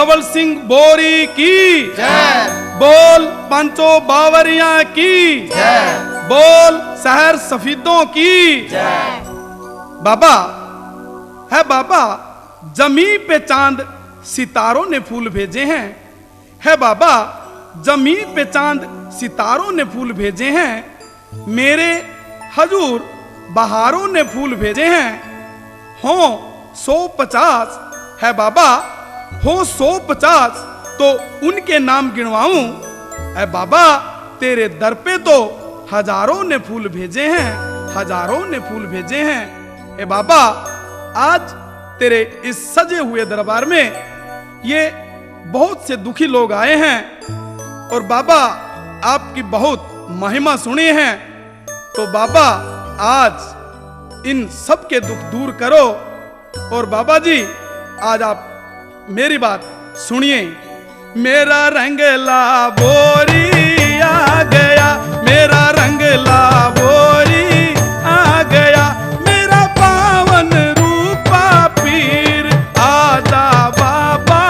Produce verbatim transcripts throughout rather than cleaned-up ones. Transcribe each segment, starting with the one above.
धवल सिंह बोरी की जय। बोल पांचों बावरियां की जय। बोल शहर सफीदों की जय। बाबा, है बाबा, जमीन पे चांद सितारों ने फूल भेजे हैं। है बाबा, जमीन पे चांद सितारों ने फूल भेजे हैं। मेरे हजूर बहारों ने फूल भेजे हैं। हों सौ पचास, है बाबा, हों सौ पचास, तो उनके नाम गिनवाऊं। है बाबा, तेरे दर पे तो हजारों ने फूल भेजे हैं, हजारों ने फूल भेजे हैं। ए बाबा, आज तेरे इस सजे हुए दरबार में ये बहुत से दुखी लोग आए हैं और बाबा, आपकी बहुत महिमा सुनी है। तो बाबा, आज इन सब के दुख दूर करो। और बाबा जी, आज आप मेरी बात सुनिए। मेरा रंगला बोरी आ गया, मेरा रंगला बोरी आ गया, मेरा पावन रूपा पीर, आजा बाबा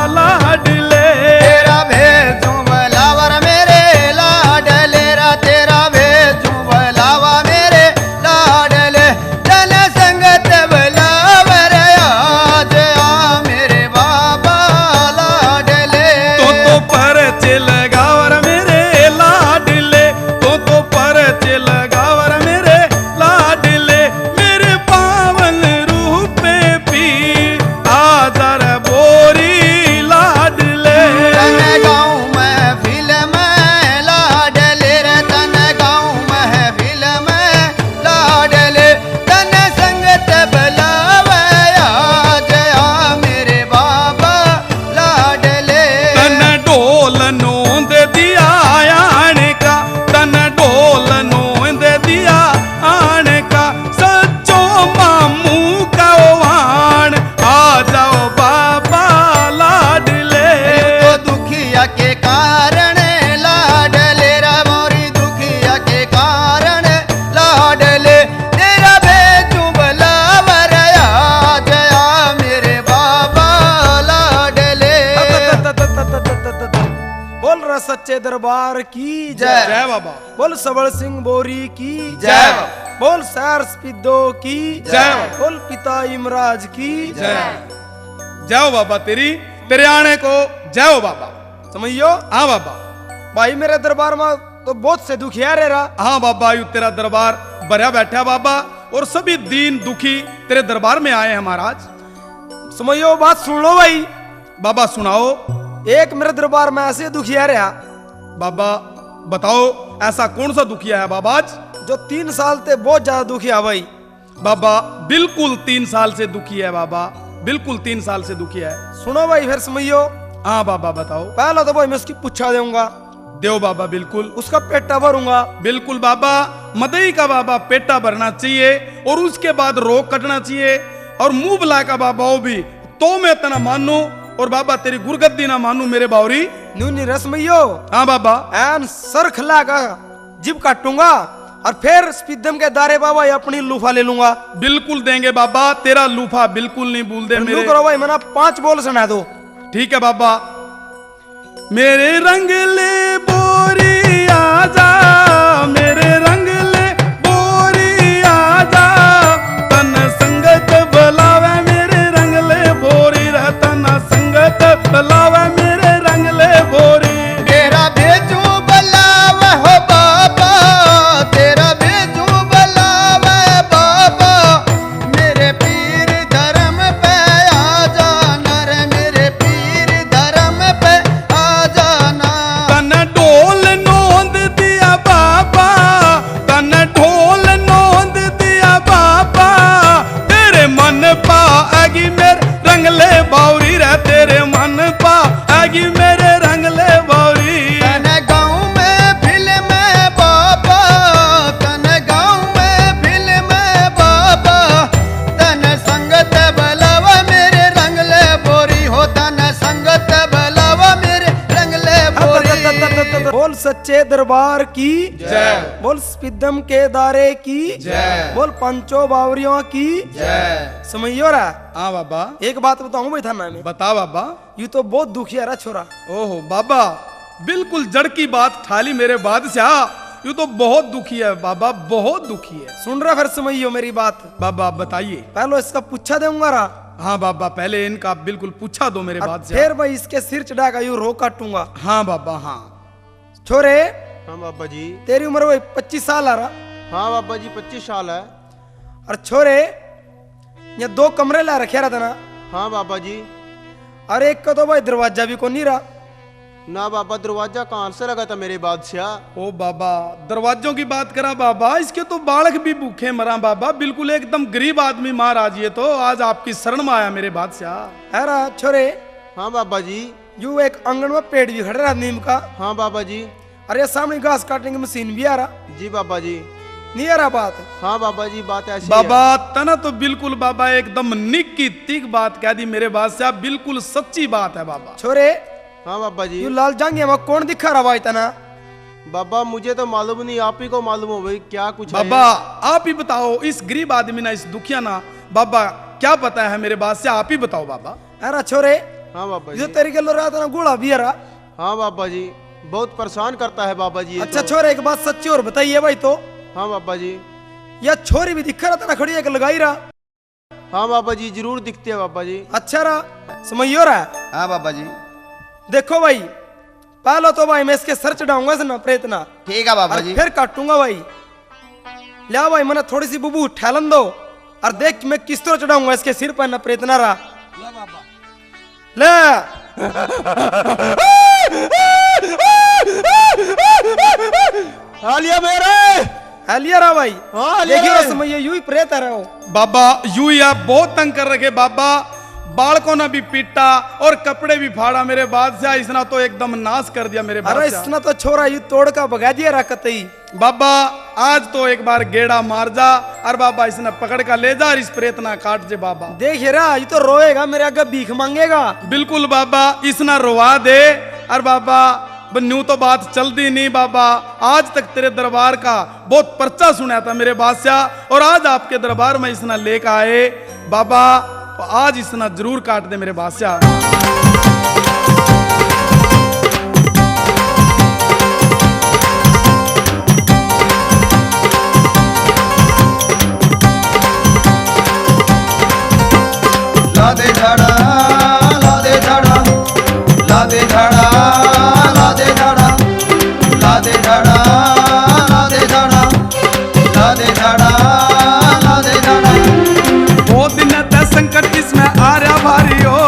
लाडले। तेरा भेजूं बुलावर मेरे लाडले रा, तेरा भेजूं बुलावा मेरे लाडले। तन संगत बुलावर आज आ मेरे बाबा लाडले। तो तो परच लगावर मेरे लाडले, तो तो परच लगावर मेरे लाडले। मेरे पावन रूपे पी आदर बोरी लाडले। तन गाँव महफिल में लाडले रे, तन गाँव महफिल में लाडले। तन संगत बुलावे आज आ मेरे बाबा लाडले। तन ढोल नोंद दिया आण का, तन ढोल नोंद दिया आण का, सच्चो मामू का वाण। आ जाओ बाबा लाडले। तो दुखिया के कारण लाडले रा, मोरी दुखिया के कारण लाडले। तेरा भेजूं बुलावर आ गया मेरे बाबा लाडले। बोल रहा सच्चे दरबार की जय। जय बाबा। बोल सबल सिंह बोरी की जय। बोल सैर स्पीदो की जय। बोल पिता इमराज की जय। जय हो बाबा तेरी, तेरे आने को जय हो बाबा। समझियो? हाँ बाबा। भाई मेरे दरबार में तो बहुत से दुखिया रह रहा। हाँ बाबा, यू तेरा दरबार भरया बैठा बाबा, और सभी दीन दुखी तेरे दरबार में आए हैं महाराज। समझियो, बात सुन लो भाई। बाबा सुनाओ। एक मेरे दरबार में ऐसे दुखिया रहा। बाबा बताओ, ऐसा कौन सा दुखिया है बाबा आज? जो तीन साल ते बहुत ज्यादा दुखिया भाई। बाबा बिल्कुल तीन साल से दुखी है बाबा, बिल्कुल तीन साल से दुखी है। सुनो भाई फिर समझियो। हाँ बाबा बताओ। पहला तो भाई मैं उसकी पूछा दूंगा। देव बाबा बिल्कुल। उसका पेटा भरूंगा। बिल्कुल बाबा, मदई का बाबा पेटा भरना चाहिए और उसके बाद रोग कटना चाहिए और मुंह बुला का बाबा वो भी तो मैं तना मानू और बाबा तेरी गुरगद्दी ना मानू मेरे बावरी। न्यू नहीं रसमैयो। हाँ बाबा। एन सरख लागा जिब काटूंगा और फिर स्पीदम के दारे बाबा ये अपनी लूफा ले लूंगा। बिल्कुल देंगे बाबा, तेरा लूफा बिल्कुल नहीं भूल दे मेरे। करो भाई, मना पांच बोल सुना दो। ठीक है बाबा। मेरे रंगले बोरी आजा, मेरे रंगले बोरी आजा, तन संगत बुलावे मेरे रंगले बोरी रे, तन संगत बुलावे मेरे रंगले बोरी। तेरा भेजू बुलावे हो बाबा, तेरा भेजू बुलावे बाबा, मेरे पीर धर्म पे आ जाना रे, मेरे पीर धर्म पे आ जाना। तन ढोल नोंद दिया बाबा, तन ढोल नोंद दिया बाबा, तेरे मन पा आगी मेरे रंगले बावरी रे, तेरे मन पा सच्चे दरबार की जय। बोल स्पिदम के दारे की जय। बोल पंचो बावरियों की जय। समझियो रा? हाँ बाबा। एक बात बताऊं भाई थाना में? बता बाबा। यू तो बहुत दुखी है रा छोरा। ओहो बाबा, बिल्कुल जड़ की बात ठाली मेरे बादशाह। यू तो बहुत दुखी है बाबा, बहुत दुखी है। सुन रहा फिर समझियो मेरी बात। बाबा बताइए। पहले इसका पूछा दूंगा रा। हाँ बाबा, पहले इनका बिल्कुल पूछा दो मेरे और बादशाह। फिर भाई इसके सिर चढ़ा का यू रो काटूंगा। हाँ बाबा, हाँ। छोरे, हाँ बाबा जी। तेरी उम्र वही पच्चीस साल आ रहा। हाँ बाबा जी, पच्चीस साल है। और छोरे, ये दो कमरे ला रखे रहा था ना? हाँ बाबा जी। और एक का तो भाई दरवाजा भी कोनी रहा। ना बाबा, दरवाजा कहाँ से लगा था मेरे बादशाह? ओ बाबा, दरवाजों की बात करा बाबा, इसके तो बालक भी भूखे मरा बाबा, बिल्कुल एकदम गरीब आदमी महाराज, ये तो आज आपकी शरण में आया मेरे बादशाह। है रा छोरे? हाँ बाबा जी। यू एक आंगन में पेड़ भी खड़ा रहा नीम का। हाँ बाबा जी। अरे सामने घास काटने की मशीन भी आ रहा। जी बाबा जी। नहीं आ रहा बात? हाँ बाबा जी, बात ऐसी है। बाबा, तने तो बिल्कुल बाबा एकदम निक की तिक बात कह दी मेरे बादशाह, बिल्कुल सच्ची बात है बाबा। छोरे। हाँ बाबा जी। यू लाल जांगिया में कौन दिखा रहा भाई तना? बाबा, मुझे तो मालूम नहीं, आप ही को मालूम हो भाई, क्या कुछ है बाबा, ये? आप ही बताओ, इस गरीब आदमी ना, इस दुखिया ना, बाबा, क्या पता है मेरे बादशाह, आप ही बताओ बाबा। अरे छोरे, हाँ बाबा ये जी। तेरी गलो रात ना गोला भी है रा। हाँ बाबा जी, बहुत परेशान करता है बाबा जी ये अच्छा तो। छोरे, एक बात सच्ची और बताइए भाई तो। हाँ बाबा जी। या छोरी भी दिखा रहा था ना खड़ी एक लगाई रहा। हाँ बाबा जी, जरूर दिखती है बाबा जी। अच्छा रहा, समझियो रहा। हाँ बाबा जी। देखो भाई, पहला तो भाई मैं इसके सर चढ़ाऊंगा इस ना प्रेत ना। ठीक है बाबा और जी। फिर काटूंगा भाई। ले भाई, मैंने थोड़ी सी बुबू ठहलन दो और देख मैं किस तरह चढ़ाऊंगा इसके सिर पर ना प्रेत ना रहा। ले। हालिया मेरे। हालिया रहा भाई। हाँ, हालिया देखियो रे। रसम, ये यू ही प्रेत है रहो। बाबा, यू ही आप बहुत तंग कर रखे बाबा। बालकों ने भी पीटा और कपड़े भी फाड़ा मेरे बादशाह। इसने तो एकदम नाश कर दिया मेरे अरे बादशाह। इसने तो छोरा यू तोड़ का भगा दिया रहा कतई। बाबा, आज तो एक बार गेड़ा मार जा, और बाबा, इसने पकड़ का ले जा, और इस प्रेत ना काट जे बाबा। देख रा, ये तो रोएगा, मेरे आगे भीख मांगेगा। बिल्कुल बाबा, इसने रोवा दे, और बाबा, ब-, न्यू तो बात चलती नहीं बाबा। आज तक तेरे दरबार का बहुत पर्चा सुना था मेरे बादशाह, और आज आपके दरबार में इसने लेकर आए बाबा, आज इसने जरूर काट दे मेरे बादशाह। ला दे झाड़ा, ला दे झाड़ा, ला दे झाड़ा, ला दे झाड़ा, ला दे झाड़ा, ला दे झाड़ा, ला दे झाड़ा, ला दे झाड़ा। वो दिन ते संकट इसमें आ रहा भारी हो,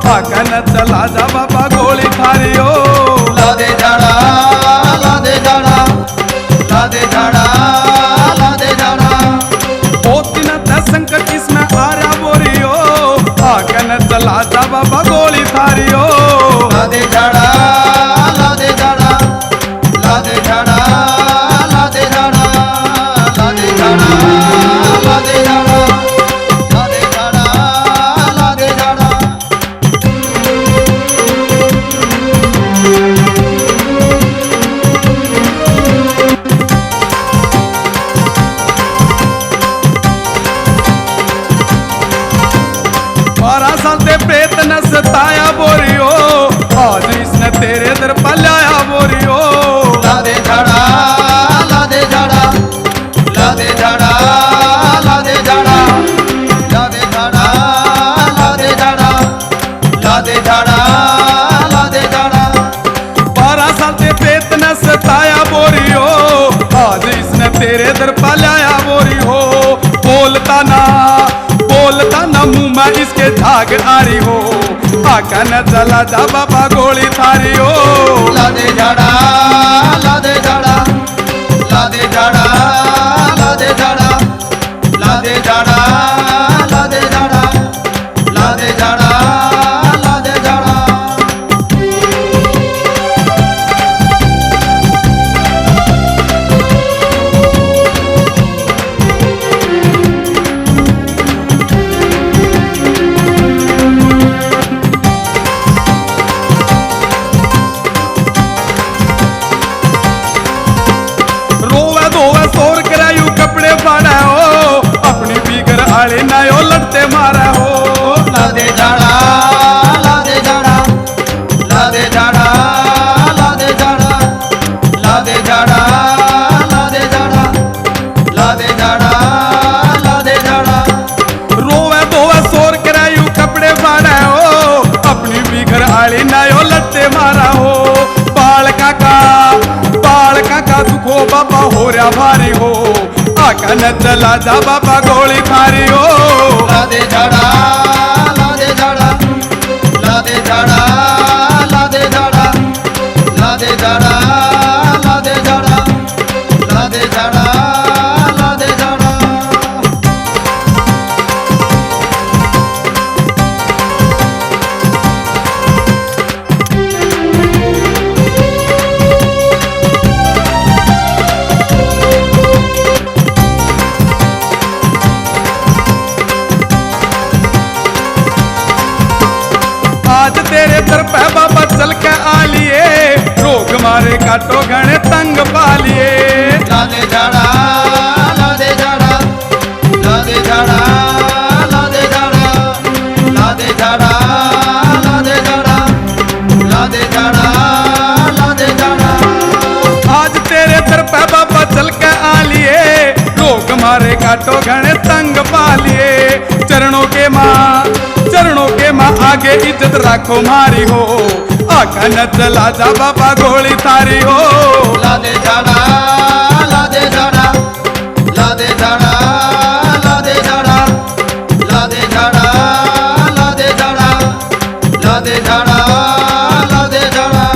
आके न चला जा बाबा गोली थारी हो। ला दे झाड़ा, ला दे झाड़ा, ला दे झाड़ा, ला दे झाड़ा। बहुत दिन ते संकट इसमें आ रहा बोरी हो, आके न चला जा बाबा गोली थारी हो। ला दे झाड़ा, ला दे झाड़ा, ला दे झाड़ा, ला दे झाड़ा, ला दे झाड़ा, ला दे झाड़ा, ला दे झाड़ा, ला दे झाड़ा। बारह साल ते प्रेत ने सताया बोरियो, आज इसने तेरे दर पर लाया बोरियो। ला दे झाड़ा, ला दे झाड़ा, ला दे झाड़ा, ला दे झाड़ा, ला दे झाड़ा, ला दे झाड़ा, ला दे झाड़ा, ला दे झाड़ा। बारह साल ते प्रेत ने सताया बोरियो, आज इसने तेरे दर पर लाया बोरियो। बोलता ना, बोलता ना, मुंह में इसके झाग आ रही हो, आका न चला जा बाबा गोली थारी हो। ला दे झाड़ा, ला दे झाड़ा, ला दे झाड़ा, ला दे झाड़ा, ला दे झाड़ा, ला दे झाड़ा, ला दे झाड़ा, ला दे झाड़ा। मारा हो। ला दे झाड़ा, ला दे झाड़ा, ला दे झाड़ा, ला दे झाड़ा, ला दे झाड़ा, ला दे झाड़ा, ला दे झाड़ा, ला दे झाड़ा। रोवे धोवे शोर करे यू कपड़े फाड़े हो, अपनी भी घर आली ना यो लत्ते मारा हो। बाल काका, बाल काका दुखो बाबा हो रहा भारी हो, आका न चला जा बाबा गोली थारी हो। ला दे झाड़ा, ला दे झाड़ा, ला दे झाड़ा, ला दे झाड़ा, ला दे झाड़ा, ला दे झाड़ा, ला दे झाड़ा, ला दे झाड़ा। आज तेरे दर पे बाबा चल के आ लिए, रोग मारे काटो घणे तंग पा लिए। ला दे झाड़ा, ला दे झाड़ा, ला दे झाड़ा, ला दे झाड़ा, ला दे झाड़ा, ला दे झाड़ा, ला दे झाड़ा, ला दे झाड़ा। आज तेरे दर पे बाबा चल के आ लिए, रोग मारे काटो घणे तंग पा लिए। चरणों के माँ, चरणों के माँ आगे इज्जत राखो मारी हो, आका न चला जा बाबा गोली थारी हो। ला दे झाड़ा, ला दे झाड़ा, ला दे झाड़ा, ला दे झाड़ा, ला दे झाड़ा, ला दे झाड़ा, ला दे झाड़ा, ला दे झाड़ा।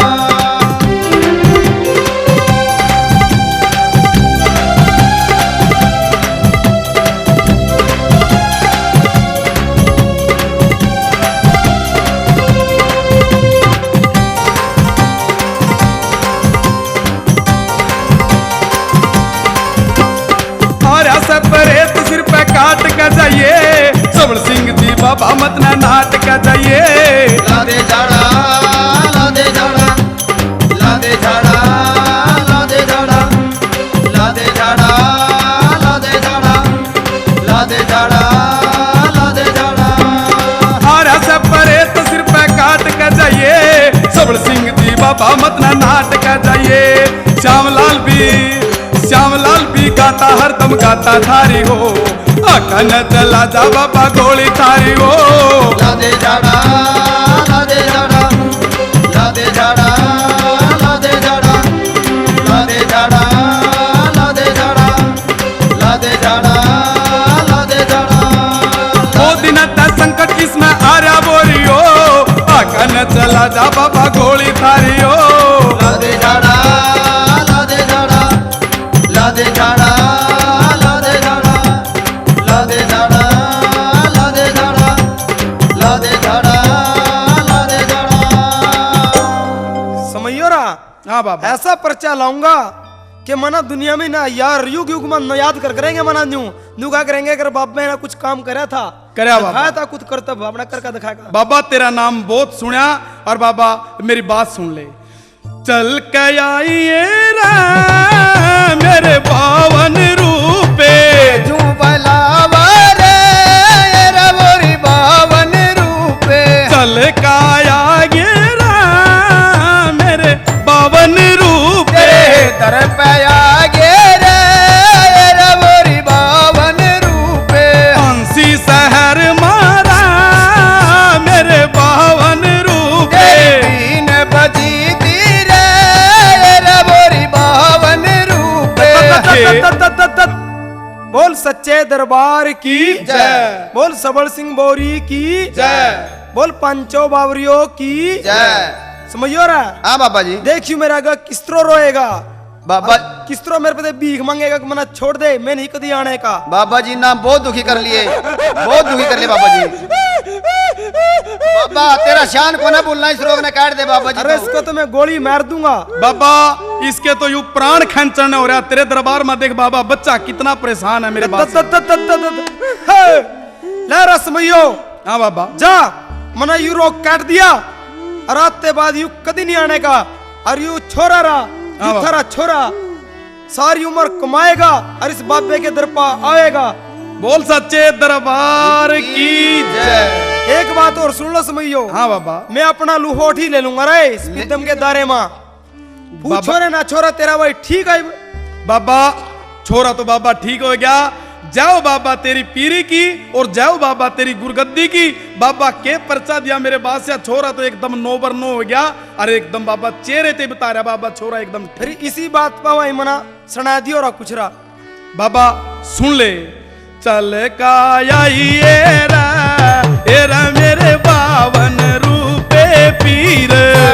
आर्या से परेत सिर पे काट के जाइए, सबल सिंह जी बाबा मत ना नाट के जाइए। ला दे झाड़ा, ला दे झाड़ा, ला दे झाड़ा, ला दे झाड़ा, ला दे झाड़ा, ला दे झाड़ा, ला दे झाड़ा, ला दे झाड़ा। आर्या से परेत सिर पे काट के जाइए, सबल सिंह जी बाबा मत ना नाट के जाइए। श्यामलाल भी, श्यामलाल भी गाता हरदम गाता थारी हो, आका न चला जा बाबा गोली थारी हो। ला दे झाड़ा, ला दे झाड़ा, ला दे झाड़ा, ला दे झाड़ा, ला दे झाड़ा, ला दे झाड़ा, ला दे झाड़ा, ला दे झाड़ा। ओ दिन तै संकट इसमें आर्या बोरियो, आका न चला जा बाबा गोली थारियो। ला दे झाड़ा, ला दे झाड़ा, ला दे झाड़ा, ला दे झाड़ा, ला दे झाड़ा, ला दे झाड़ा, ला दे झाड़ा, ला दे झाड़ा। समझियो रा? हाँ बाबा। ऐसा पर्चा लाऊंगा कि मना दुनिया में ना यार युग युग में न याद कर करेंगे, मना न्यू न्यू का करेंगे, अगर बाबा ने कुछ काम करा था, करया बाबा। दिखाया था कुछ करतब, अपना करके दिखाएगा। बाबा तेरा नाम बहुत सुना, और बाबा मेरी बात सुन ले। चल के आइए रे मेरे पावन रूपे। जू बुलावा रे, रे मोरी पावन रूपे। चल के आइए रे मेरे पावन रूपे। तेरे दर पे आगे रे, रे मोरी पावन रूपे। कांसी शहर मारा मेरे पावन रूपे। तेरी बीन बजी दी रे, रे मोरी पावन रूपे। तत, तत, तत, तत, तत। बोल सच्चे दरबार की जय। बोल सबल सिंह बोरी की जय। बोल पंचो बावरियो की जय। समझियो रे? हाँ बाबा जी। देखियो मेरा आगे किस तरह रोएगा। बाबा और किस तरह मेरे पे भीख मांगेगा कि मना छोड़ दे, मैं नहीं कदी आने का। बाबा जी नाम बहुत दुखी कर लिए, बहुत दुखी कर लिए बाबा जी। बाबा तेरा शान कोना बोलना, इस रोग ने काट दे बाबा जी अरे तो। इसको तो मैं गोली मार दूंगा। बाबा इसके तो यू प्राण खेंचने हो रहा, तेरे दरबार में देख बाबा, बच्चा कितना परेशान है मेरे पास। तत, तत, तत, तत, तत। हे, ले रसमैयो। हाँ बाबा। जा, मना यू रोग काट दिया, और आज ते बाद यू कदी नहीं आने का। और यू छोरा रहा, हाँ यू बाबा। थारा छोरा सारी उम्र कमाएगा और इस बाबे के दर पा आएगा। बोल सच्चे दरबार की जय। एक बात और सुन लो समैयो। हाँ बाबा। मैं अपना लुहोट ही ले लूंगा रे इस ले- पिदम के दारे में। पूछो बाबा। रे ना छोरा, तेरा भाई ठीक है? बाबा, छोरा तो बाबा ठीक हो गया। जाओ बाबा तेरी पीरी की और जाओ बाबा तेरी गुरगद्दी की। बाबा के पर्चा दिया मेरे बादशाह, छोरा तो एकदम नौ बर नौ हो गया। अरे एकदम बाबा चेहरे ते बता रहा बाबा, छोरा एकदम फिर इसी बात पर भाई मना सुना दियो रा कुछ रा। बाबा सुन ले। चल का आई एरा, एरा मेरे बावन रूपे पीर।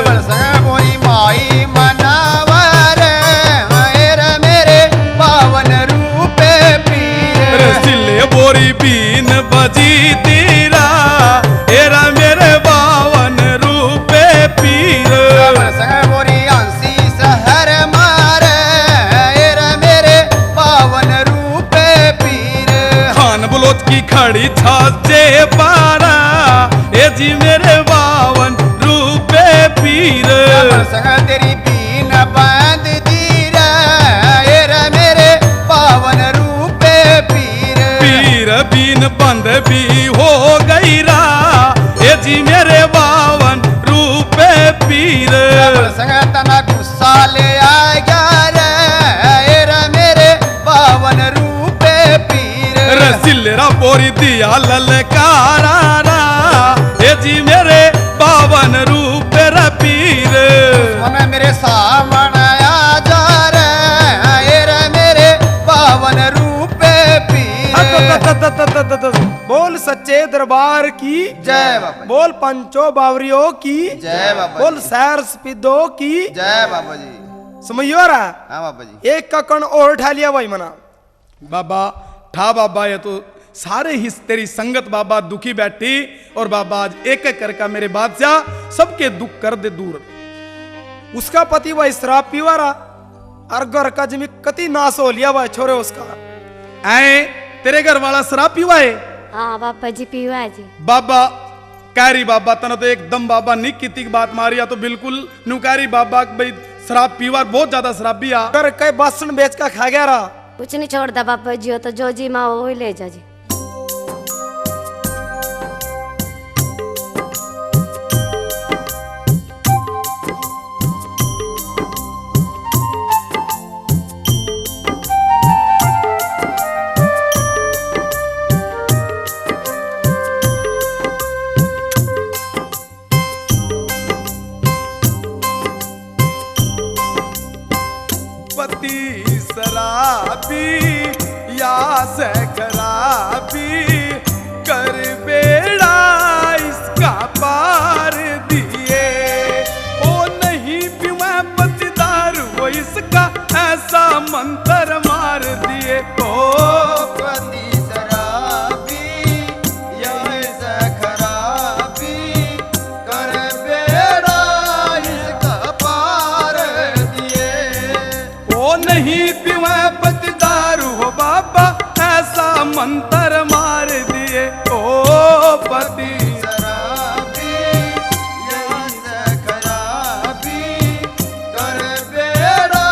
बोल सके बोरी माई मनावर, एरा मेरे बावन रूपे पीर। रे सिले बोरी बीन बजी तीरा, एरा मेरे बावन रूपे पीर। बोल सके बोरी आंसी सहर मारे, एरा मेरे बावन रूपे पीर। खान बलोच की खड़ी छाजे पारा, ए जी मेरे बावन रूपे पीर। संग तेरी बीन बांध दी रे, ए रे मेरे बावन रूपे पीर। पीर बीन बंद भी हो गई रा, ए जी मेरे बावन रूपे पीर। संग तना गुस्सा ले आ गया रे, ए रे मेरे बावन रूपे पीर। रे सिलरा बोरी दिया ललकारा रा, ए जी मेरे बावन रूपे रे पीर। दुश्मन मेरे सामने आ जा रे, ए रे मेरे बावन रूपे पीर। बोल सच्चे दरबार की जय बाबा जी। बोल पंचो बावरियो की जय बाबा बोल जी। सैर सपीदो की जय बाबा जी। समझियो रा? हाँ बाबा जी। एक ककन और ठा लिया भाई मना। बाबा, ठा बाबा, ये तो सारे ही तेरी संगत बाबा दुखी बैठी, और बाबा आज एक एक करके मेरे बादशाह सबके दुख कर दे दूर। उसका पति भाई शराब पीवा रहा, और घर का जमी कति नाश हो लिया भाई छोरे उसका। ऐ तेरे घर वाला शराब पीवा है? हाँ बाबा जी, पीवा है जी। बाबा, कह रही बाबा, तने तो एकदम बाबा नी किती की बात मारी, या तो बिल्कुल न्यू कह रही बाबा कि भाई शराब पीवा, बहुत ज्यादा शराबी आ। कर कई बासन बेच का खा गया रहा। कुछ नहीं छोड़ता बाबा जी, वो तो जो जी माँ वो ही ले जा जी। पति शराबी या से खराबी, कर बेड़ा इसका पार दिए। ओ नहीं पीवे पति दारू, वो इसका ऐसा मंत्र मार दिए। ओ पति शराबी, या से खराबी, कर बेड़ा इसका पार दिए। ओ नहीं पीवे पति दारू हो बाबा, ऐसा मंत्र मार दिए। ओ पति शराबी, या से खराबी, कर बेड़ा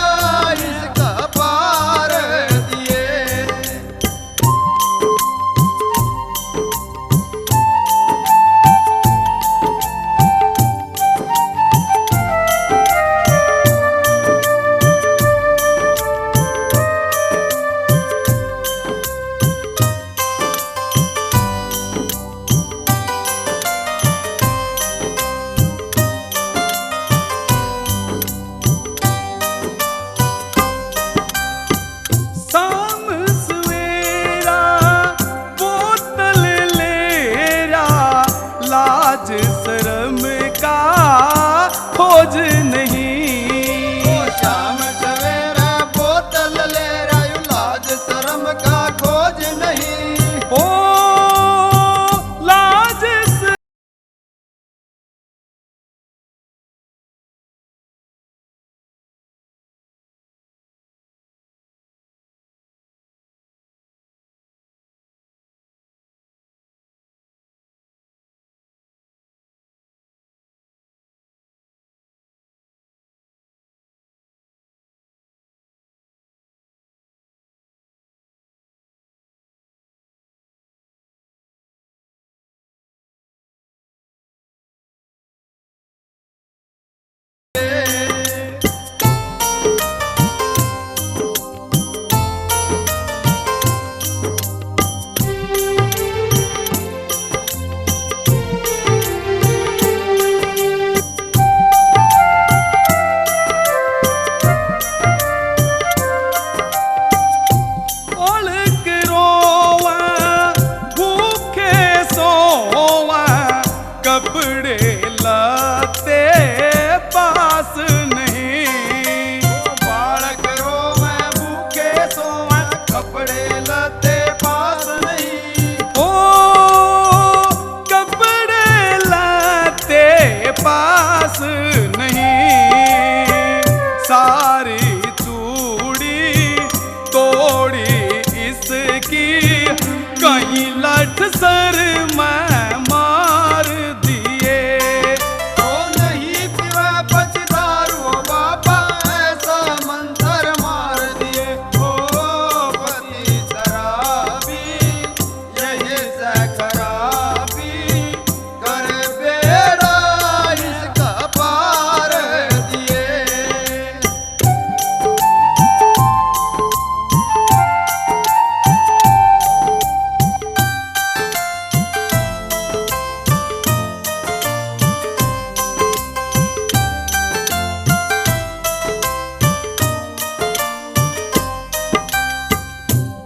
इसका पार दिए। सर में मार दिए। ओ नहीं पीवे पति दारू बाबा, ऐसा मंत्र मार दिए। ओ पति शराबी, यही से खराबी, कर बेड़ा इसका पार दिए।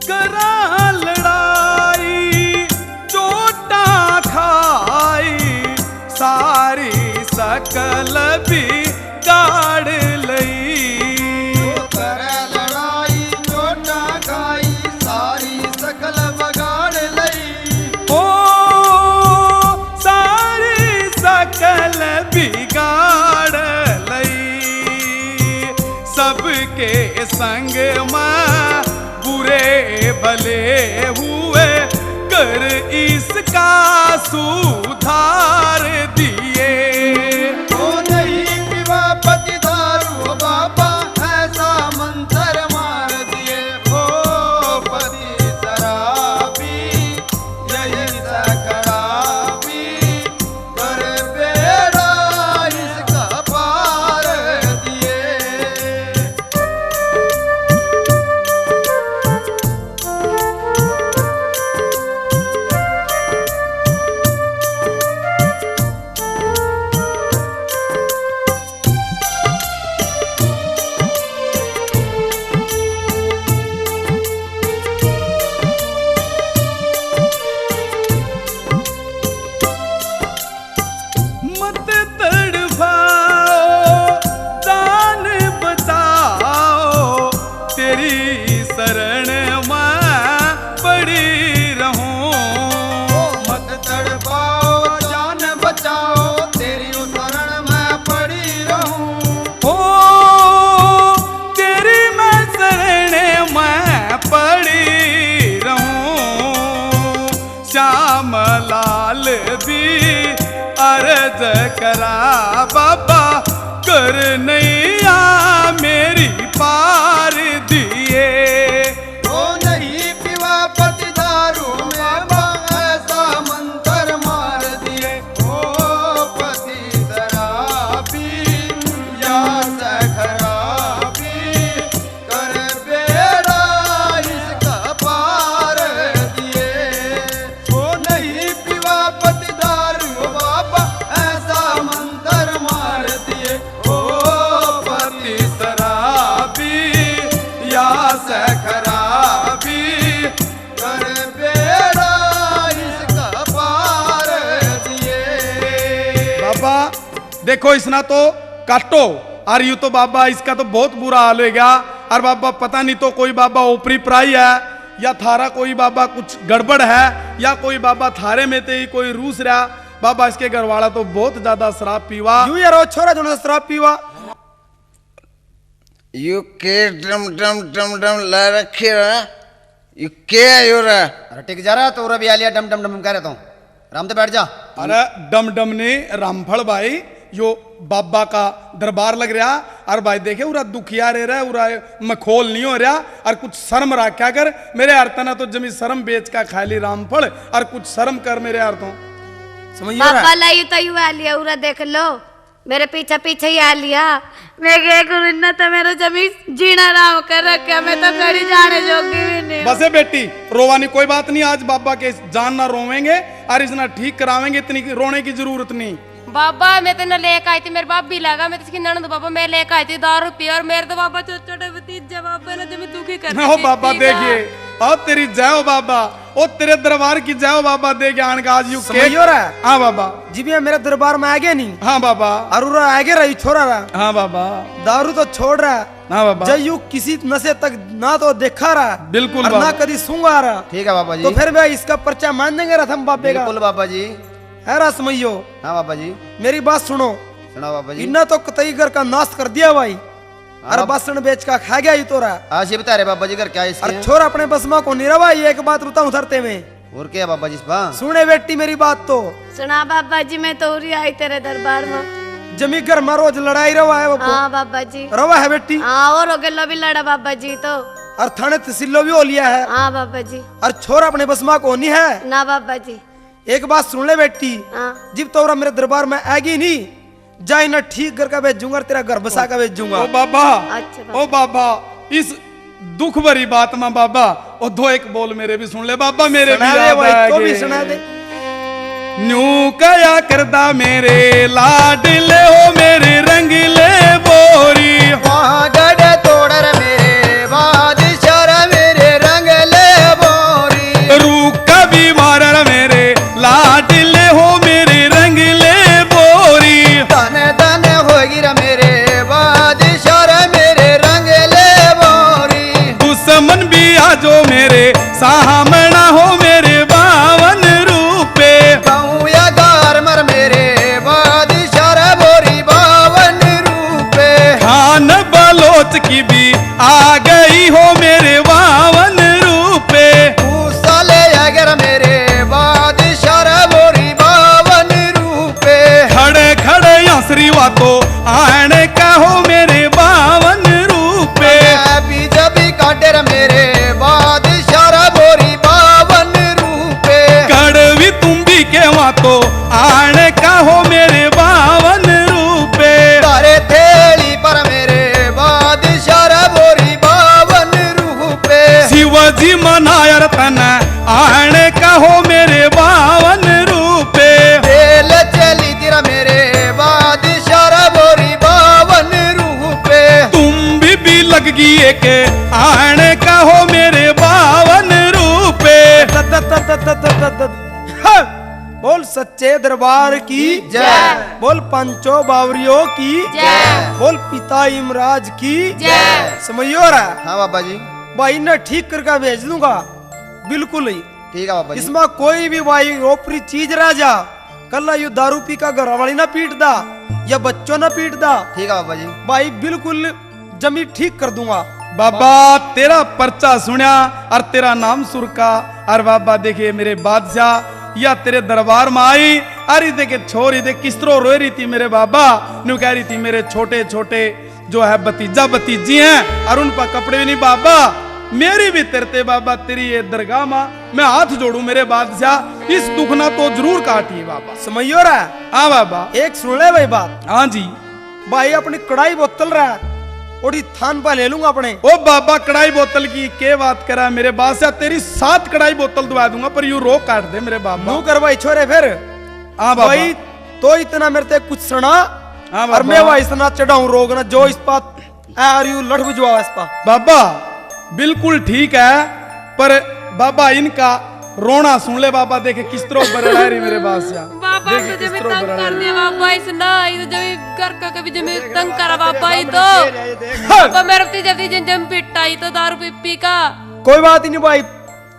करा लड़ाई, चोटा खाई, सारी सकल बिगाड़ लई। करे लड़ाई, चोटा खाई, सारी सकल बगाड़ लई। ओ, सारी सकल बिगाड़ लई। सबके संग में बुरे भले हुए, कर इसका सुधार दिए। ओ नहीं पीवा पति दारू बाबा, ऐसा मंत्र मार दिए। ओ पति शराबी, यही से खराबी, कर बेड़ा इसका पार दिए। मत तड़फाओ, जान बचाओ, तेरी शरण में पड़ी रहूं। ओ मत तड़फाओ, जान बचाओ, तेरी शरण में पड़ी रहूं। ओ तेरी मैं शरण में पड़ी रहूं। श्याम लाल भी अर्ज करा बाबा, कर नैया मेरी पार दिए। ओ नहीं पीवा पति दारू में बा, ऐसा मंत्र मार दिए। ओ पति शराबी, या से खराबी, कर बेड़ा इसका पार दिए। ओ नहीं पीवा पति दारू बाबा, ऐसा मंत्र मार दिए। ओ पति शराबी, या से खराबी, कर बेड़ा इसका पार दिए। बाबा, देखो, इसना तो काटो। और यू तो बाबा, इसका तो बहुत बुरा हाल हो गया। और बाबा, पता नहीं तो कोई बाबा ओपरी पराई है, या थारा कोई बाबा कुछ गड़बड़ है, या कोई बाबा थारे में ते ही कोई रूस रहा। बाबा, इसके घर वाला तो बहुत ज्यादा शराब पीवा। यू यार, वो छोरा जो ना शराब पीवा। यू के डम डम डम डम ला रखे रहा? यू के है यो रहा? अरे टिक जा रहा, तो उरा भी आ लिया, डम डम डम कह रहे तो। आराम से बैठ जा। अरे डम डम ने रामफल भाई, यो बाबा का दरबार लग रहा। और भाई देखे, उरा दुखिया रह रहा, उरा मखौल नहीं हो रहा। और कुछ शर्म रखा कर, मेरे यार तना तो जमी शर्म बेच का खा ली रामफल, और कुछ शर्म कर मेरे यार तो। समझियो रे? बाबा लाई तो यू आ लिया, उरा देख लो। मेरे पीछे पीछे ही आ लिया। मैं क्या करूँ, इन्ना तो मेरा जमी जीना राम कर रखा, मैं तो कड़ी जाने जोगी भी नहीं हूँ। बस ए बेटी, रोवानी कोई बात नहीं, आज बाबा के जान ना रोवेंगे और इसना ठीक करावेंगे, इतनी रोने की जरूरत नहीं। बाबा, मैं तो ना लेके आई थी, मेरे बाप भी लगा, मैं तो इसकी ननद बाबा, मैं लेके आई थी दारू पी, और मेरे तो बाबा छोटे छोटे भतीजे बाबा ने जमी दुखी कर ओ दी थी बाबा, का। देखिए, ओ तेरी जय हो बाबा, ओ तेरे दरबार की जय हो बाबा, देख आन का आज यू समझियो केक। रे? हाँ बाबा। जिबिया मेरे दरबार में आ गया नहीं। हाँ बाबा। और उरा आ गया रही छोरा रहा। हाँ बाबा। दारू तो छोड़ रहा है। हाँ बाबा। जब यू किसी नशे तक ना तो देखा रहा, बिल्कुल और ना बाबा। कदी सूंघा रहा, ठीक है बाबा जी। तो फिर भी इसका पर्चा मान देंगे रहा हम बाबे का। बिल्कुल बाबा जी। है रहा समझियो। हाँ बाबा जी। मेरी बात सुनो। सुनाओ बाबा जी। इन्ना तो कतई घर का नाश कर दिया भाई। हाँ। और बासन बेच का खा गया यू तो रहा। आज ये बता रहे बाबा जी, घर क्या है इसके? और छोरा अपने बस में को नहीं रहा भाई, एक बात बताऊं धरते में। और क्या बाबा जी, इस बार? सुने बेटी मेरी बात तो। सुना बाबा जी, मैं तो उरी आई तेरे दरबार में। जमी घर में रोज लड़ाई रवा है बाबा। हाँ बाबा जी। रवा है बेटी? हाँ, और गेलो भी लड़ा बाबा जी तो। और थाने तहसीलो भी हो लिया है। हाँ बाबा जी। और छोरा अपने बस में कोनी है। ना बाबा जी। एक बात सुन ले बेटी। हाँ। जिब तो मेरे दरबार में आएगी नहीं, जा इन्हें ठीक करके भेजूंगा और तेरा घर बसा के भेजूंगा। ओ बाबा, अच्छा बाबा। ओ बाबा, इस दुख भरी बात में बाबा, ओ दो एक बोल मेरे भी सुन ले बाबा, मेरे भी सुना दे याद भाई, आ तो भी गए। सुना दे। न्यू कया करदा मेरे लाडले हो, मेरे रंगले बोरी। वहाँ गढ़ तोड़र मेरे बादशाह रे, मेरे रंगले बोरी। रूखा भी मारर मेरे लाडले हो, मेरे रंगले बोरी। धन धन होगी रे मेरे बादशाह रे, मेरे रंगले बोरी। दुश्मन भी आजो मेरे सामना हो, मेरे बावन रूपे। गाँव या गार मर मेरे बादशाह रे, बोरी बावन रूपे। खान बलोच की भी आ गई हो, मेरे बावन रूपे। मूसा ले अगर मेरे बादशाह रे, बोरी बावन रूपे। खड़े खड़े आसरी वा तो आने का हो, मेरे बावन रूपे। मैं भी जब काटे रे मेरे बादशाह रे, बोरी बावन रूपे। कड़वी तुम्बी के वा तो आने का हो, मेरे बावन रूपे। तारे थेली पर मेरे बादशाह रे, बोरी बावन रूपे। शिवाजी मनायर तन आने का हो, मेरे बावन रूपे। बेल चली तेरा मेरे बादशाह रे, बोरी बावन रूपे। तुम भी, भी लग गई एक आने का हो, मेरे बावन रूपे। हाँ, बोल सच्चे दरबार की जय। बोल पंचो बावरियों की जय। बोल पिता इमराज की जय। समझियो रे? हाँ बाबा जी। भाई ने ठीक करके भेज दूंगा, बिल्कुल ही। ठीक है बाबा जी। इसमें कोई भी भाई ओपरी चीज रह जा, कल्ला यू दारू पी का घर वाली ना पीट दा या बच्चों ना पीट दा। ठीक है बाबा जी। भाई बिल्कुल जमी ठीक कर दूंगा। बाबा, तेरा पर्चा सुण्या और तेरा नाम सुरका, और बाबा देखे मेरे बादशाह या तेरे दरबार में आई, अरे देखे छोरी देख किस तरह रोए रही थी मेरे बाबा, न्यू कह रही थी मेरे छोटे छोटे जो है भतीजा भतीजी हैं और उन पर कपड़े भी नहीं। बाबा, मेरी भी तेरे ते बाबा, तेरी ये दरगाह में मैं हाथ जोड़ू मेरे बादशाह, इस दुख ना तो जरूर काटिए बाबा। समझियो रे? हाँ बाबा। एक सुन ले भाई बात। हाँ जी। भाई अपनी कढ़ाई बोतल रहा, ओड़ी थान पा ले लूंगा अपने। ओ बाबा, कढ़ाई बोतल की के बात करा मेरे बादशाह, तेरी सात कढ़ाई बोतल दवा दूंगा, पर यू रोग काट दे मेरे बाबा। नू कर भाई छोरे फिर। हाँ बाबा। भाई तो इतना मेरे ते कुछ सुना। हाँ बाबा। और मैं भाई इतना चढ़ाऊं रोग ना जो इस पात आ और यू लठ बुझवा इस पा। बाबा बिल्कुल ठीक है, पर बाबा इनका रोना सुन ले बाबा, देखे किस तरह बरड़ा रही मेरे बादशाह। बाबा देखे तुझे किस भी तरह तंग बरड़ा कर रही। दिया बाबा, इसने ये तो जब घर का कभी जब तंग करा बाबा, ये तो हाँ। बाबा मेरे भतीजे भतीजे जम पिटाई तो दारू पी पी का। कोई बात नहीं भाई,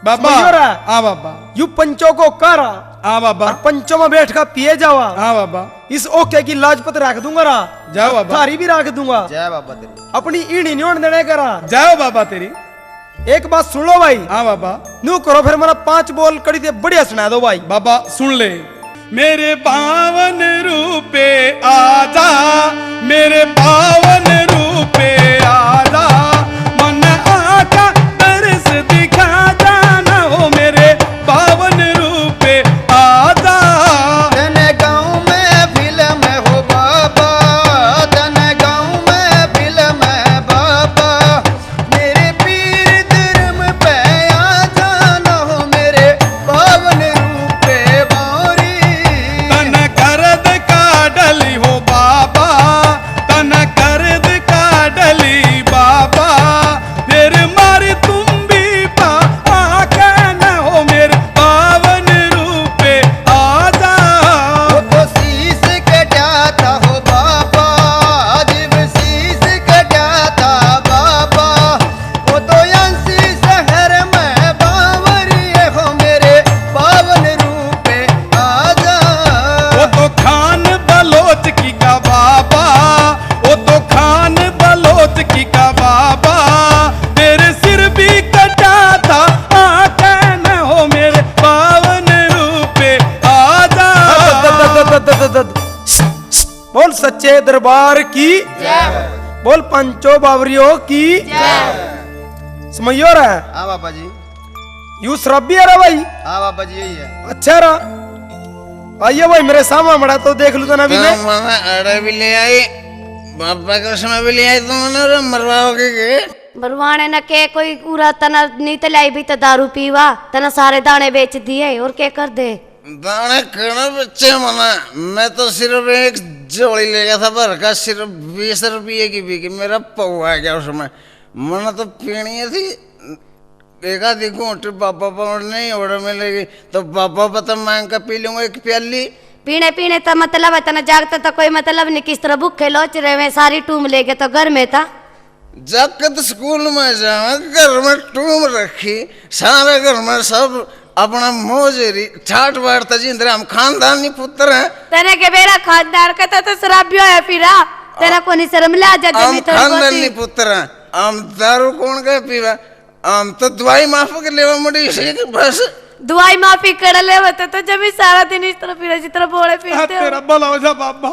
बाबा। समझियो रे? हाँ बाबा। यू पंचों को कर हाँ बाबा। और पंचों में बैठ का पिए जावा। हाँ बाबा। इस ओके की लाजपत रख दूंगा रा। जाओ बाबा। थारी भी रख दूंगा। जय बाबा तेरी। अपनी ईणी नहीं होने देने करा। जाओ बाबा तेरी। एक बात सुन लो भाई। हाँ बाबा। न्यू करो फिर मेरा पांच बोल कड़ी ते बढ़िया सुना दो भाई। बाबा सुन ले। मेरे बावन रूपे आजा, मेरे बावन रूपे आजा, मन आका तरस दिखा जाना हो मेरे बावन रूपे आजा। तने गाँव में फिल्म हो बाबा, तने गाँव में फिल्म है बाबा। मेरे पीर धर्म पे आ जाना हो मेरे पावन रूपे बारी। तन करद का डली हो बाबा, तन करद सच्चे दरबार की जय। बोल पंचो बावरियो की जय। समझियो रे? हाँ बाबा जी। यू शराबी है रे भाई? हाँ बाबा जी, यही है। अच्छा रा, आइए भाई, मेरे सामने मड़ा तो देख लूँ तो ना भी तो मैं। मने अड़े भी ले आई, बाबा के समय भी ले आई, तो मने रे मरवाओगे के? मरवाने न के कोई पूरा तना नहीं तो लाई भी तो दारू पीवा, तना सारे दाने बेच दिए और के कर दे? दाने कहना बच्चे मना, मैं तो सिर्फ एक झोली ले गया था भर का, सिर्फ बीस रुपये की बिकी, मेरा पौवा आ गया उसमें। मना तो पीनी थी, एक आधी घूंट बाबा पावण नहीं ओड़े मिलेगी, तो बाबा पता मांग के पी लूंगा एक प्याली। पीने पीने तो मतलब है, तना जागते तो कोई मतलब नहीं, किस तरह भूखे लोच रहे हैं, सारी टूम लेके तो घर में था। जकत स्कूल में जावे, घर में टूम रखी, सारे घर में सब अपना मौज री ठाट बाट तै जींद रहे। हम खानदानी पुत्र हैं। तने के बेरा खानदान का तो, तो शराबी होया फिरा। तेरा कोनी शर्म ले आ जा हम जमी थोड़ी खानदानी बहुती। पुत्र हैं। हम दारू कौन के पीवे? हम तो दवाई माफक लेवा मुड़ी से कि बस। दवाई माफी कर लेवा तो, तो जमी सारा दिन इस तरह फिरे, जिस तरह बोले आ, फिरते हो। तेरा भला हो जा बाबा।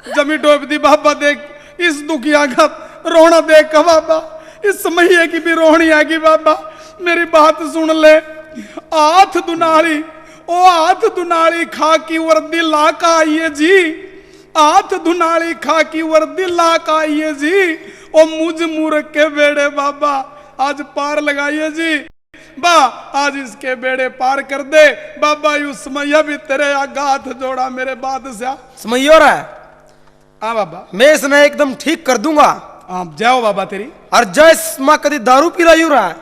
जमी डोब दी बाबा, देख इस दुखिया का रोना देख के बाबा, इस समैया की भी रोनी आ गई बाबा। मेरी बात सुन ले। हाथ दुनाली, ओ हाथ दुनाली खा की वर्दी ला का आइए जी, हाथ दुनाली खा की वर्दी ला का आइए जी, ओ मुझ मूर्ख के बेड़े बाबा आज पार लगाइए जी। बा, आज इसके बेड़े पार कर दे। बाबा, यू समैया भी तेरे आगे हाथ जोड़ा मेरे बादशाह। समैयो रे। हाँ बाबा। मैं इसने एकदम ठीक कर दूंगा। हाँ, जाओ बाबा तेरी। और जय माँ कदी दारू पिलायू रहा।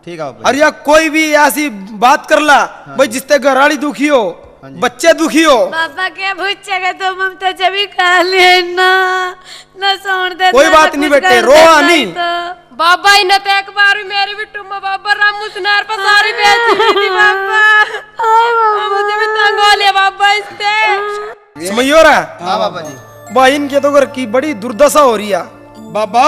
ठीक है बाबा। और या कोई भी ऐसी बात कर ला, हाँ भाई, जी। जिससे घर वाली दुखी हो, हाँ जी। बच्चे दुखी हो। बाबा के भूत जगह तो ममता जब ही खा लेना, ना सोन दे, कोई ना बात नहीं कुछ बेटे, कर रो दे, नहीं नहीं। तो। बाबा, इन्हें तो एक बार भी मेरी भी टुम्मा बाबा रामू सुनार पर सारी बेच दी थी बाबा। हाय बाबा। मुझे भी तंग हो लिया बाबा इससे। समझियो रे? हाँ बाबा जी। भाई, इनके तो घर की बड़ी दुर्दशा हो रही है। बाबा,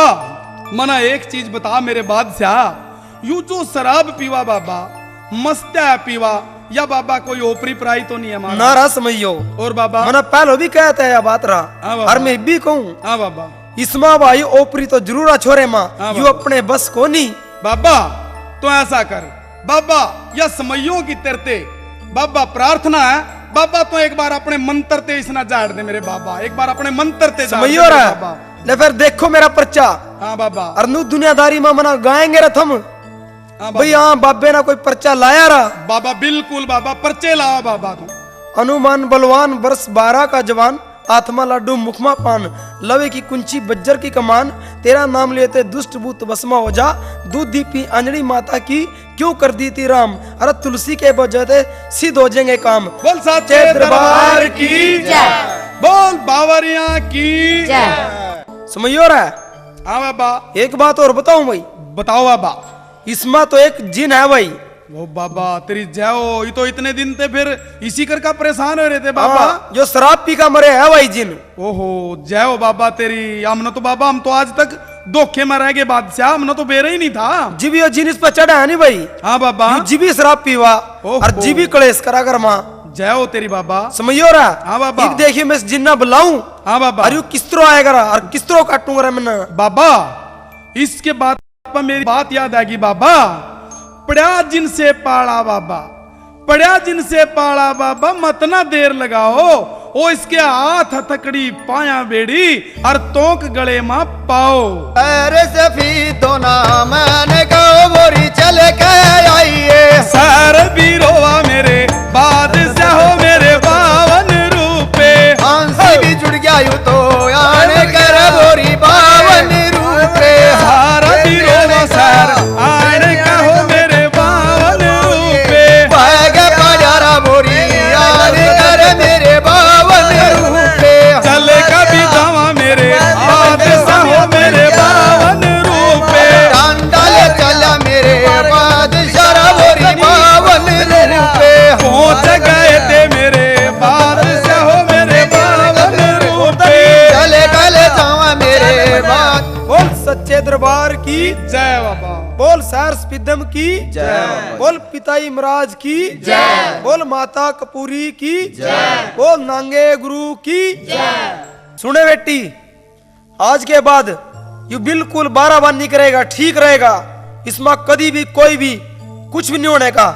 मना एक चीज बता मेरे बादशाह, यू जो शराब पीवा बाबा, मस्त्या पीवा, या बाबा कोई ओपरी पराई तो नहीं है हमारा? ना रहा समझियो। और बाबा? मना पहले भी कहता है या बात रहा। हाँ बाबा। और मैं भी कहूँ। हाँ बाबा। इसमा भाई ओपरी तो जरूर आ छोरे माँ, हाँ यू बाबा। अपने बस को नहीं। बाबा, तो ऐसा कर बाबा, या समैयो की तेरते बाबा प्रार्थना है। बाबा, तो एक बार अपने मंत्र ते इसना झाड़ दे मेरे बाबा, एक बार अपने मंत्र ते झाड़ दे समैयो मेरे रहा। बाबा। ले फिर देखो मेरा पर्चा। हाँ बाबा। और नू दुनियादारी में मना गाएंगे रे थम। हाँ बाबा। भाई, हाँ, बाबे ना कोई पर्चा लाया रहा। बाबा, बिल्कुल बाबा, पर्चे लावा बाबा तू। अनुमान बलवान, वर्ष बारह का जवान, आत्मा लाडू मुखमा पान, लवे की कुंची बज्जर की कमान, तेरा नाम लेते दुष्ट भूत भस्मा हो जा, दूध दीपी आंजनी माता की, क्यों कर दी थी राम, अरे तुलसी के बजते सिद्ध हो जाएंगे काम। बोल साचे दरबार की जय। बोल बावरिया की जय। समझियो रे? हाँ बाबा। एक बात और बताऊं भाई? बताओ बाबा। इसमें तो एक जिन है भाई। ओ बाबा, तेरी जय हो, ये तो इतने दिन ते फिर इसी कर का परेशान हो रहे थे बाबा। हाँ, जो शराब पी का मरे है भाई जिन। ओहो, जय हो बाबा तेरी। हमने तो बाबा, हम तो आज तक धोखे में रह गए बादशाह, हमने तो बेरा ही नहीं था। जीवी यो जिन इस पर चढ़ा है नहीं भाई। हाँ बाबा। यू जीवी शराब पीवा ओहो। और जीवी कलेश करा कर माँ। जय हो तेरी बाबा। समझियो रहा? हाँ बाबा। एक देखिए मैं इस जिन्ना बुलाऊं। हाँ बाबा। और यू किस तरह आएगा रहा और किस तरह काटूंगा रहा मैंने। बाबा, इसके बाद पर मेरी बात याद आ गई बाबा, पड़ा जिनसे पाला बाबा, पड़ा जिनसे पाला बाबा, मत ना देर लगाओ, ओ इसके हाथ हथकड़ी पाया बेड़ी, और तोंक गले में पाओ। अरे सफीदो ना मैंने कहो बोरी चल के आइए। सर भी रोवा मेरे बादशाह हो मेरे बावन रूपे। हंसी भी जुड़ गया यू तो आन कर बोरी बावन रूपे। सारा भी रोवा सर आन कहो मेरे बावन रूपे। भाग पजारा बोरी आन कर मेरे बावन रूपे। चल कभी दावा मेरे बादशाह हो मेरे बावन रूपे। डांडा ले चला मेरे बादशाह बोरी बावन रूपे। पहुंच गए थे मेरे बादशाह हो मेरे बावन रूपे। चले गले जावा मेरे बाद। बोल सच्चे दरबार की जय बाबा। बोल सैर स्पिदम की जय। बोल पिता महाराज की जय। बोल माता कपूरी की जय। बोल नांगे गुरु की जय। सुने बेटी, आज के बाद यू बिल्कुल बाराबानी करेगा, ठीक रहेगा। इसमें कदी भी कोई भी कुछ भी नहीं होने का।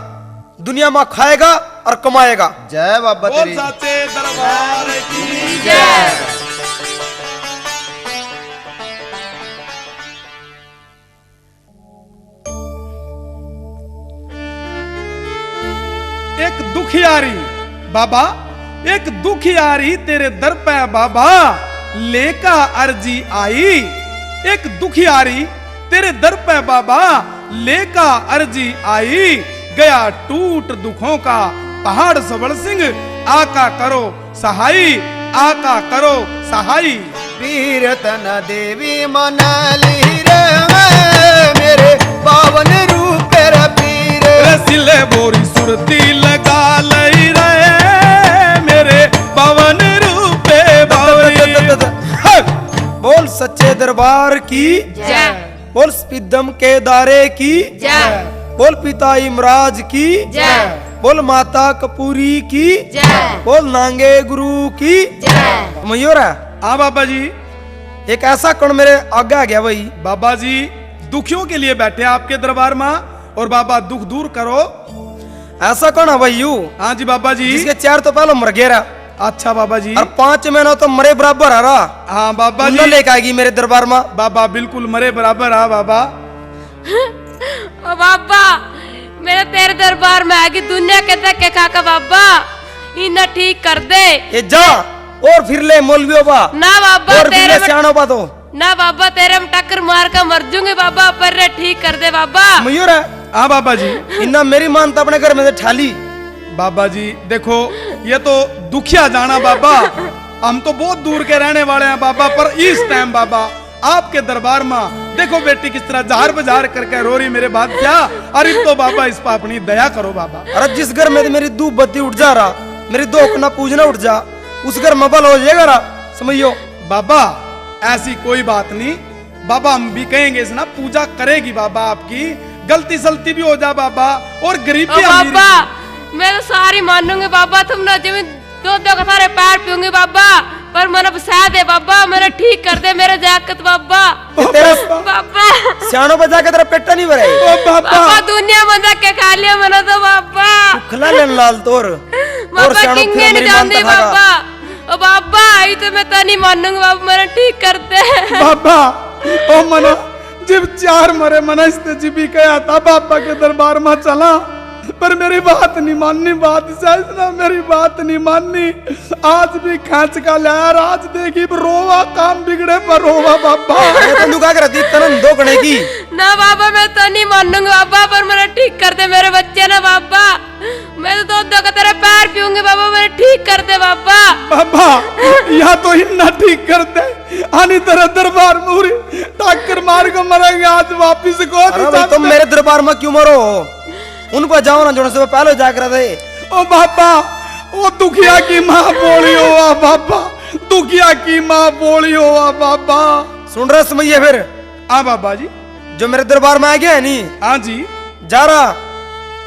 दुनिया में खाएगा और कमाएगा। जय बाबा बोल तेरी। साचे दरबार की जय। एक दुखियारी बाबा, एक दुखियारी तेरे दर पे बाबा, लेका अर्जी आई। एक दुखियारी तेरे दर पे बाबा, लेका अर्जी आई। गया टूट दुखों का पहाड़ सबल सिंह, आका करो सहाई, आका करो सहाई। पीर तन देवी मना ली रे, मेरे पावन रूप रे पीर। रे सिले बोरी सुरती लगा लई रे, मेरे पावन रूपे बावरी। बोल सच्चे दरबार की जय। बोल स्पिदम के दारे की जय। बोल पिता इमराज की जय। बोल माता कपूरी की जय। बोल नांगे गुरु की जय। मयूर है। हाँ बाबा जी। एक ऐसा कण मेरे आगे आ गया भाई। बाबा जी दुखियों के लिए बैठे हैं आपके दरबार में, और बाबा दुख दूर करो। ऐसा कण है भाई यू? हाँ जी बाबा जी। जिसके चार तो पहले मर गया रहा। अच्छा बाबा जी। और पांच महीना तो मरे बराबर आ रहा। हाँ बाबा जी। लेके आएगी मेरे दरबार में। बाबा बिल्कुल मरे बराबर आ बाबा। ओ बाबा, मेरे तेरे दरबार में आगी दुनिया के धक्के खाकर बाबा, इन्ना ठीक कर दे। ए जा, और फिर ले मौलवियों बा। ना बाबा, और फिर तेरे ले में सियाणो बा तो। ना बाबा, तेरे में टक्कर मार कर मर जूंगी बाबा, पर रे ठीक कर दे बाबा। मयूर है। हाँ बाबा जी। इन्ना मेरी मानता अपने घर में से ठाली। बाबा जी, देखो, ये तो दुखिया जाना बाबा, हम तो बहुत दूर के रहने वाले हैं बाबा, पर इस टाइम बाबा आपके दरबार में देखो बेटी किस तरह जार बजार करके रो रही मेरे बादशाह। अरे तो बाबा इस पर अपनी दया करो बाबा। अरे जिस घर में तो मेरी धूप बत्ती उठ जा रहा, मेरी दो कना पूजना उठ जा, उस घर में भला हो जाएगा रा समझियो। बाबा ऐसी कोई बात नहीं बाबा, हम भी कहेंगे इस ना पूजा करेगी बाबा, आपकी गलती सलती भी हो जा बाबा, और गरीबी ओ अमीरी बाबा, मैं तो सारी मानूंगी बाबा, तुम ना जिम्मे दो दो का थारे पैर पीऊंगी बाबा, पर मने बसा दे बाबा, मेरे ठीक कर दे मेरे जाकत बाबा। ये तेरा बाबा। सियाणो बजा के तेरा पेटा नहीं भरे। ओ बाबा। बाबा दुनिया में धक्के खा लिया मने तो बाबा। खिला लेन लाल तोर। बाबा और सियाणो किंगे फिर नहीं मेरी जानते मानता खागा। बाबा। ओ बाबा, आई तो मैं तो नहीं मानूंगा बाबा, मेरे ठीक कर दे। बाबा, ओ मना, जब चार मरे मना इसने जी भी कहा था बाबा के दरबार में चला, पर मेरी बात नहीं माननी बादशाह, इसने मेरी बात नहीं माननी। आज भी खींच का लाया, आज देखी पर रोवा, काम बिगड़े पर रोवा बाबा। अरे तो लुका के रहती तनन दो गणे की। ना बाबा, मैं तो नहीं मानूंगा बाबा, पर मेरा ठीक कर दे मेरे बच्चे ना बाबा। मैं तो दो दो का तेरे पैर पीऊंगी बाबा, मेरे ठीक कर दे बाबा। बाबा, या तो इन्ना ठीक कर दे, आनी तेरे दरबार में उरी टाकर मार के मरेंगे, आज वापिस को अरे भाई, तुम मेरे दरबार में क्यों मरो? उन पर जाओ ना, जो से पहले जाकर दे। ओ बाबा, ओ दुखिया की माँ बोली हो आ बाबा, दुखिया की माँ बोली हो आ बाबा। सुन रहा समझिए फिर? हाँ बाबा जी। जो मेरे दरबार में आ गया है नी, हाँ जी। जा रहा,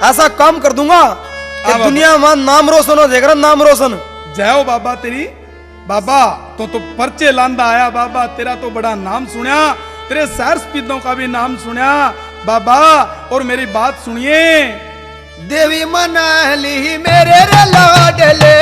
ऐसा काम कर दूंगा कि हाँ बाबा। दुनिया में नाम रोशन हो जाएगा, नाम रोशन। जय हो बाबा तेरी। बाबा, तो तो पर्चे लांदा आया बाबा, तेरा तो बड़ा नाम सुनया, तेरे शहर स्पीदों का भी नाम सुनया बाबा, और मेरी बात सुनिए। देवी मना ली मेरे रे लाडले,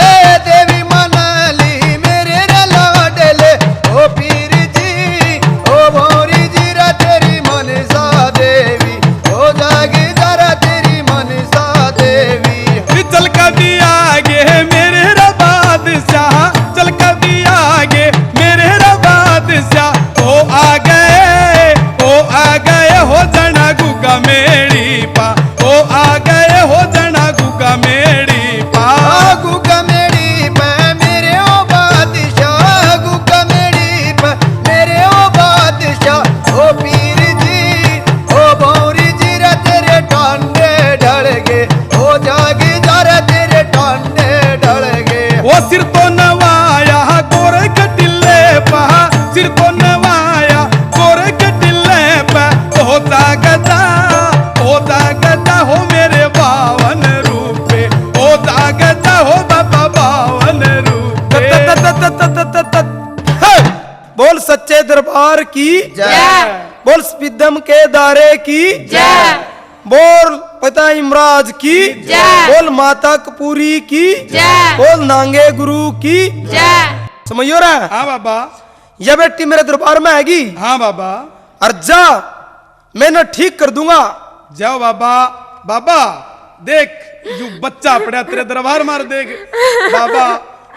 देवी मना ली मेरे रे लाडले, ओ पीर जी, ओ भोरी जी रा तेरी मनसा देवी, ओ जागी जरा तेरी मनसा देवी। चल कभी आगे मेरे रा बादशाह, चल कभी आगे मेरे रा बादशाह। ओ आ गए, ओ आ गए हो जना गुगा मेड़ी पा, ओ आ गए हो जना गुगा मेड़ी पा। आ गुगा मेड़ी पा की जय। बोल स्पिदम के दारे की जय। बोल पिता इमराज की जय। बोल माता कपूरी की जय। बोल नांगे गुरु की जय। समझियो रे? हाँ बाबा। या बेटी मेरे दरबार में आएगी। हाँ बाबा। और जा, मैं ना ठीक कर दूंगा। जाओ बाबा। बाबा, देख, यू बच्चा पड़ा तेरे दरबार मार, देख। बाबा,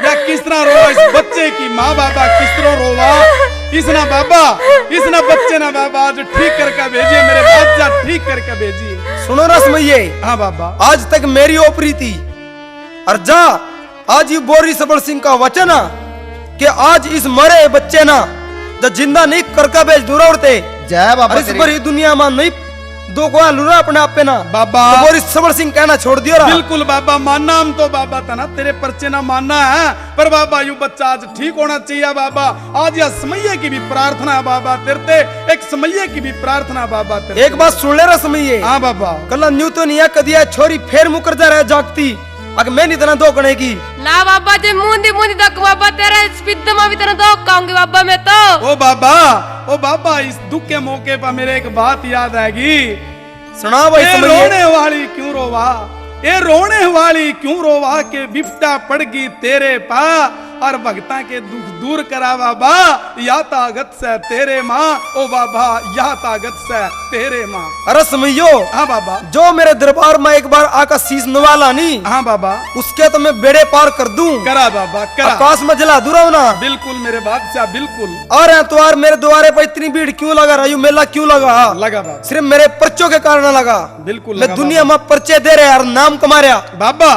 या किस तरह रोवा इस बच्चे की माँ, बाबा, किस तरह रोवा। इसना बाबा, इसना बच्चे ना बाबा, आज ठीक करके भेजिए मेरे बादशाह, ठीक करके भेजिए। सुनो रसमैये। हाँ बाबा। आज तक मेरी ओपरी थी, और जा, आज ये बोरी सबल सिंह का वचन है कि आज इस मरे बच्चे ना जो जिंदा नहीं करके भेज दूरा उड़ते। जय बाबा और इस तेरी। भरी दुनिया में नहीं दो को लुरा अपने आप पे ना। बाबा। तो बोरी सबल सिंह कहना छोड़ दियो रा। बिल्कुल बाबा, मानना हम तो बाबा तना तेरे पर्चे ना मानना है, पर बाबा यू बच्चा आज ठीक होना चाहिए बाबा। आज या समैये की भी प्रार्थना है बाबा तेरे ते, एक समैये की भी प्रार्थना है बाबा तेरे एक ते। बात सुन ले रा समैये। हाँ बाबा। कल्ला न्यू तो नहीं है, कदी या छोरी फेर मुकर जा रहा जागती। अक मैं नहीं तना दो गणे की। ना बाबा, जे मुंदी मुंदी तक बाबा तेरे स्पिद्ध में भी तना दो कहूंगी बाबा मैं तो। ओ बाबा, ओ बाबा, इस दुख के मौके पर मेरे एक बात याद आएगी। सुना भाई ए समझिए। रोने वाली क्यों रोवा, ए रोने वाली क्यों रोवा के बिपटा पड़गी तेरे पा, और भगतां के दुख दूर करा बाबा, या ताकत से तेरे माँ, ओ बाबा, या ताकत से तेरे माँ। अरे समैयो, हाँ बाबा। जो मेरे दरबार में एक बार आका शीश नवा ला नी, हाँ बाबा। उसके तो मैं बेड़े पार कर दूं। करा बाबा, करा। आकाश में जला दूं रहो ना। बिल्कुल मेरे बादशाह, बिल्कुल। और हैं तो यार मेरे द्वारे पर इतनी भीड़ क्यों लगा रहा, यू मेला क्यों लगा? लगा बाबा। सिर्फ मेरे पर्चों के कारण लगा। बिल्कुल मैं लगा दुनिया बाबा। में पर्चे दे रहे यार, नाम कमा रहा। बाबा,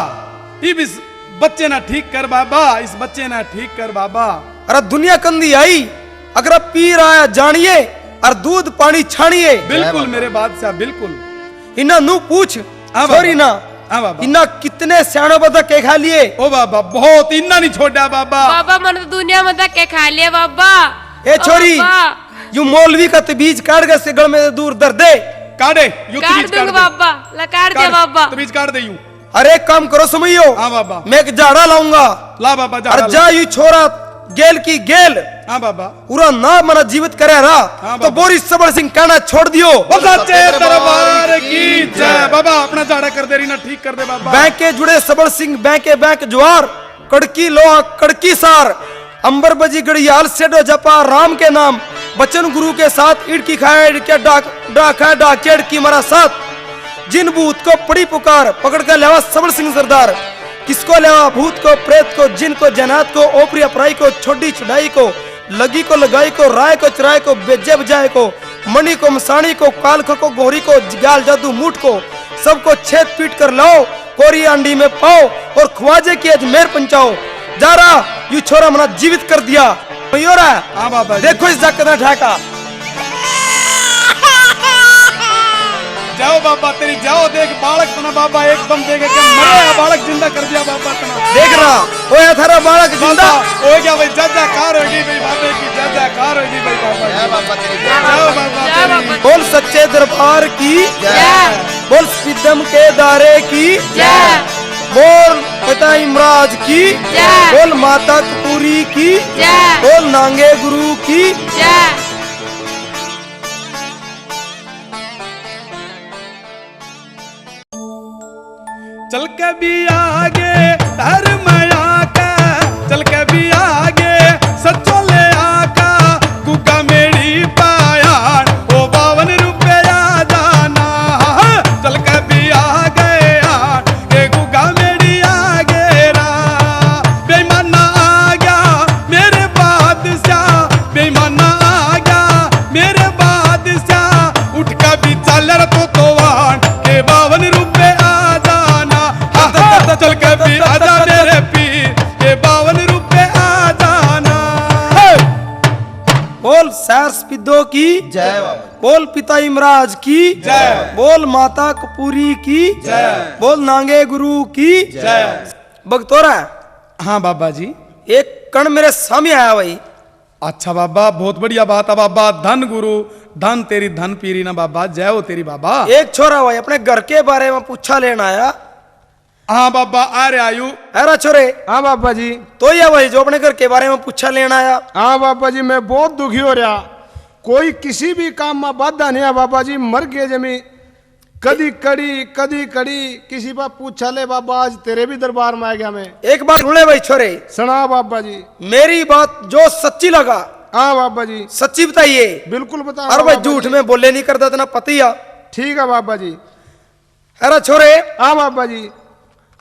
इब इस बच्चे ना ठीक कर बाबा, इस बच्चे ना ठीक कर बाबा। अरे दुनिया कंदी आई, अगर पी रहा है जानिए, और दूध पानी छानिए। बिल्कुल मेरे बादशाह, बिल्कुल। इन्ना नू पूछ, हाँ बाबा। छोरी ना, हाँ बाबा। इन्ना कितने स्याणों पर धक्के खा लिए। ओ बाबा, बहुत, इन्ना नहीं छोड़ा बाबा। बाबा, मैंने तो दुनिया में धक्के खा लिए बाबा। ए ओ छोरी, बाबा। यू मौलवी का तबीज काट के से गल में दूर धर दे। काटे, यू काट तबीज काट दूंगा दे। बाबा, ला काट दे काट, बाबा। तबीज काट दे यू। अरे एक काम करो समैयो, हाँ बाबा। मैं एक झाड़ा लाऊंगा। ला बाबा, झाड़ा अरे ला। जा यू छोरा गेल की गेल। हाँ बाबा। पूरा ना मना जीवित करे रहा, हाँ तो बाबा। बोरी सबल सिंह कहना छोड़ दियो। ओ सच्चे दरबार की जय। बाबा, अपना झाड़ा कर दे रही ना, ठीक कर दे बाबा। बैंक के जुड़े सबल सिंह, बैंक के बैंक ज्वार, कड़की लोहा, कड़की सार, अंबर बजी घड़ियाल, सेडो जपा राम के नाम, बचन गुरु के साथ, इड़की खाए इड़के डाक, डाक है डाके इड़की मरा साथ। जिन भूत को पड़ी पुकार, पकड़ कर लेवा सबल सिंह सरदार। किसको लेवा भूत को, प्रेत को, जिन को, जनात को, ओपरी अपराई को, छोड़ी छुड़ाई को, लगी को, लगाई को, राय को, चराय को, बेजे बजाय को, मणि को, मसाणी को, कालख को, घोरी को, गाल जादू मूठ को, सबको छेद पीट कर लाओ, कोरी आंडी में पाओ और ख्वाजे की अजमेर पंचाओ। जा रहा, यू छोरा मना जीवित कर दिया। यो रहा। हाँ बाबा जी। देखो इस जाके ना ठाका। जाओ बाबा तेरी, जाओ, देख बालक तना बाबा एकदम देख के मरे है, बालक जिंदा कर दिया बाबा तना। देख रहा, ओए थारा बालक जिंदा। बाबा, हो गया भाई, जय जयकार होगी भाई, बाबे की जय जयकार होगी भाई, बाबा की। जय बाबा तेरी, जय बाबा तेरी। बोल सच्चे दरबार की जय। बोल स्पिदम के दारे की जय। बोल पिता इमराज की जय। बोल माता कपूरी की जय। बोल नांगे गुरु की जय। चल के भी आगे धर्म आका, चल के भी आगे सचोले आका, गुगा मेरी पायान, ओ बावन रुपया जाना। चल के भी आगे यार, ए गुगा मेरी आगे रा। बेईमाना आ गया मेरे बादशाह, बेईमाना आ गया मेरे बादशाह, उठ का भी चाल रे तो तोवान के बावन रुपए आ जाना। हा, हा, चल के भी आजा मेरे पीर के बावन रुपए आ जाना। हे! बोल सैर स्पिद्दो की जय बाबा। बोल पिता इमराज की जय। बोल माता कपूरी की जय। बोल नांगे गुरु की जय। भगतोरा। हाँ बाबा जी। एक कण मेरे सामने आया भाई। अच्छा बाबा, बहुत बढ़िया बात है बाबा। धन गुरु, धन तेरी धन पीरी ना बाबा, जय हो तेरी बाबा। एक छोरा भाई अपने घर के बारे में पूछा लेना आया। हाँ बाबा, आ रहा आयु। अरे छोरे। हाँ बाबा जी। तो ये भाई जो अपने घर के बारे में पूछा लेना आया। हाँ बाबा जी, मैं बहुत दुखी हो रहा। कोई किसी भी काम में बाधा नहीं है बाबा जी। मर गए जमी, कदी कड़ी कदी कड़ी, किसी पर पूछा ले बाबा, आज तेरे भी दरबार में आ गया मैं। एक बात सुन ले भाई छोरे। सुना बाबा जी। मेरी बात जो सच्ची लगा, हाँ बाबा जी। सच्ची बताइए। बिल्कुल बता। अरे भाई, बाबा झूठ जी। में बोले नहीं करता, इतना पता ही है। ठीक है बाबा जी। अरे छोरे। हाँ बाबा जी।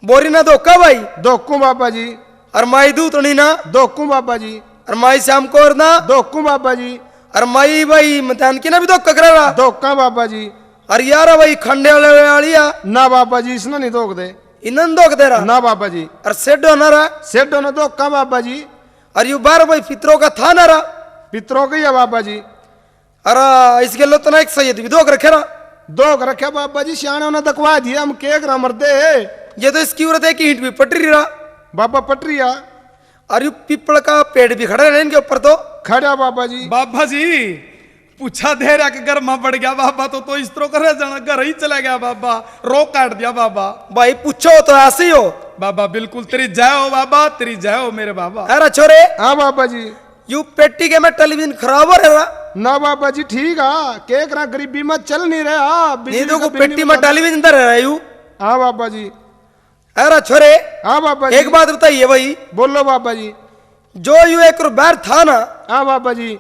बोरी ना धोखा भाई। धोकूं बाबा जी। अर माई दूतनी ना। धोकूं बाबा जी। अर माई श्याम कौर ना। धोकूं बाबा जी। अर माई भाई मतान की ना भी धोखा करा रहा। धोखा बाबा जी। अर यार भाई खंडे वाले वाली आ। ना बाबा जी, इसने नहीं धोख दे। इन्हें धोख दे रहा। ना बाबा जी। अर सेडो ना रहा। सेडो ना धोखा बाबा जी। अर यू बार भाई पितरों का था ना रहा। पितरों का ही है बाबा जी। अरे, इस गेलो तना एक सैयद भी धोख रखे रहा। धोख रखे बाबा जी, सियाणों ने दकवा दिए, हम के करा मरदे। ये तो इसकी उम्र एक ईंट भी पट रही रहा। बाबा पट रही है। अरे, यू पीपल का पेड़ भी खड़ा रहे इनके ऊपर तो। खड़ा बाबा जी। बाबा जी, पूछा दे रहा कि घर में बढ़ गया बाबा, तो, तो इस तरह कर जाना, घर ही चला गया बाबा, रो काट दिया बाबा। भाई पूछो तो ऐसे ही हो। बाबा बिल्कुल तेरी जय हो बाबा, तेरी जय हो मेरे बाबा। अरे छोरे। हाँ बाबा जी। यू पेटी के में टेलीविजन खराब हो रहा? ना बाबा जी, ठीक है, के करा, गरीबी में चल नहीं रहा। बिजली नहीं तो का को बिल पेटी नहीं में भरना। टेलीविजन धर रहा है यू। हाँ बाबा जी। अरे छोरे, हाँ बाबा जी। एक बात बताइए भाई। बोलो बाबा जी। जो यू एक रुपया था ना, हाँ बाबा जी।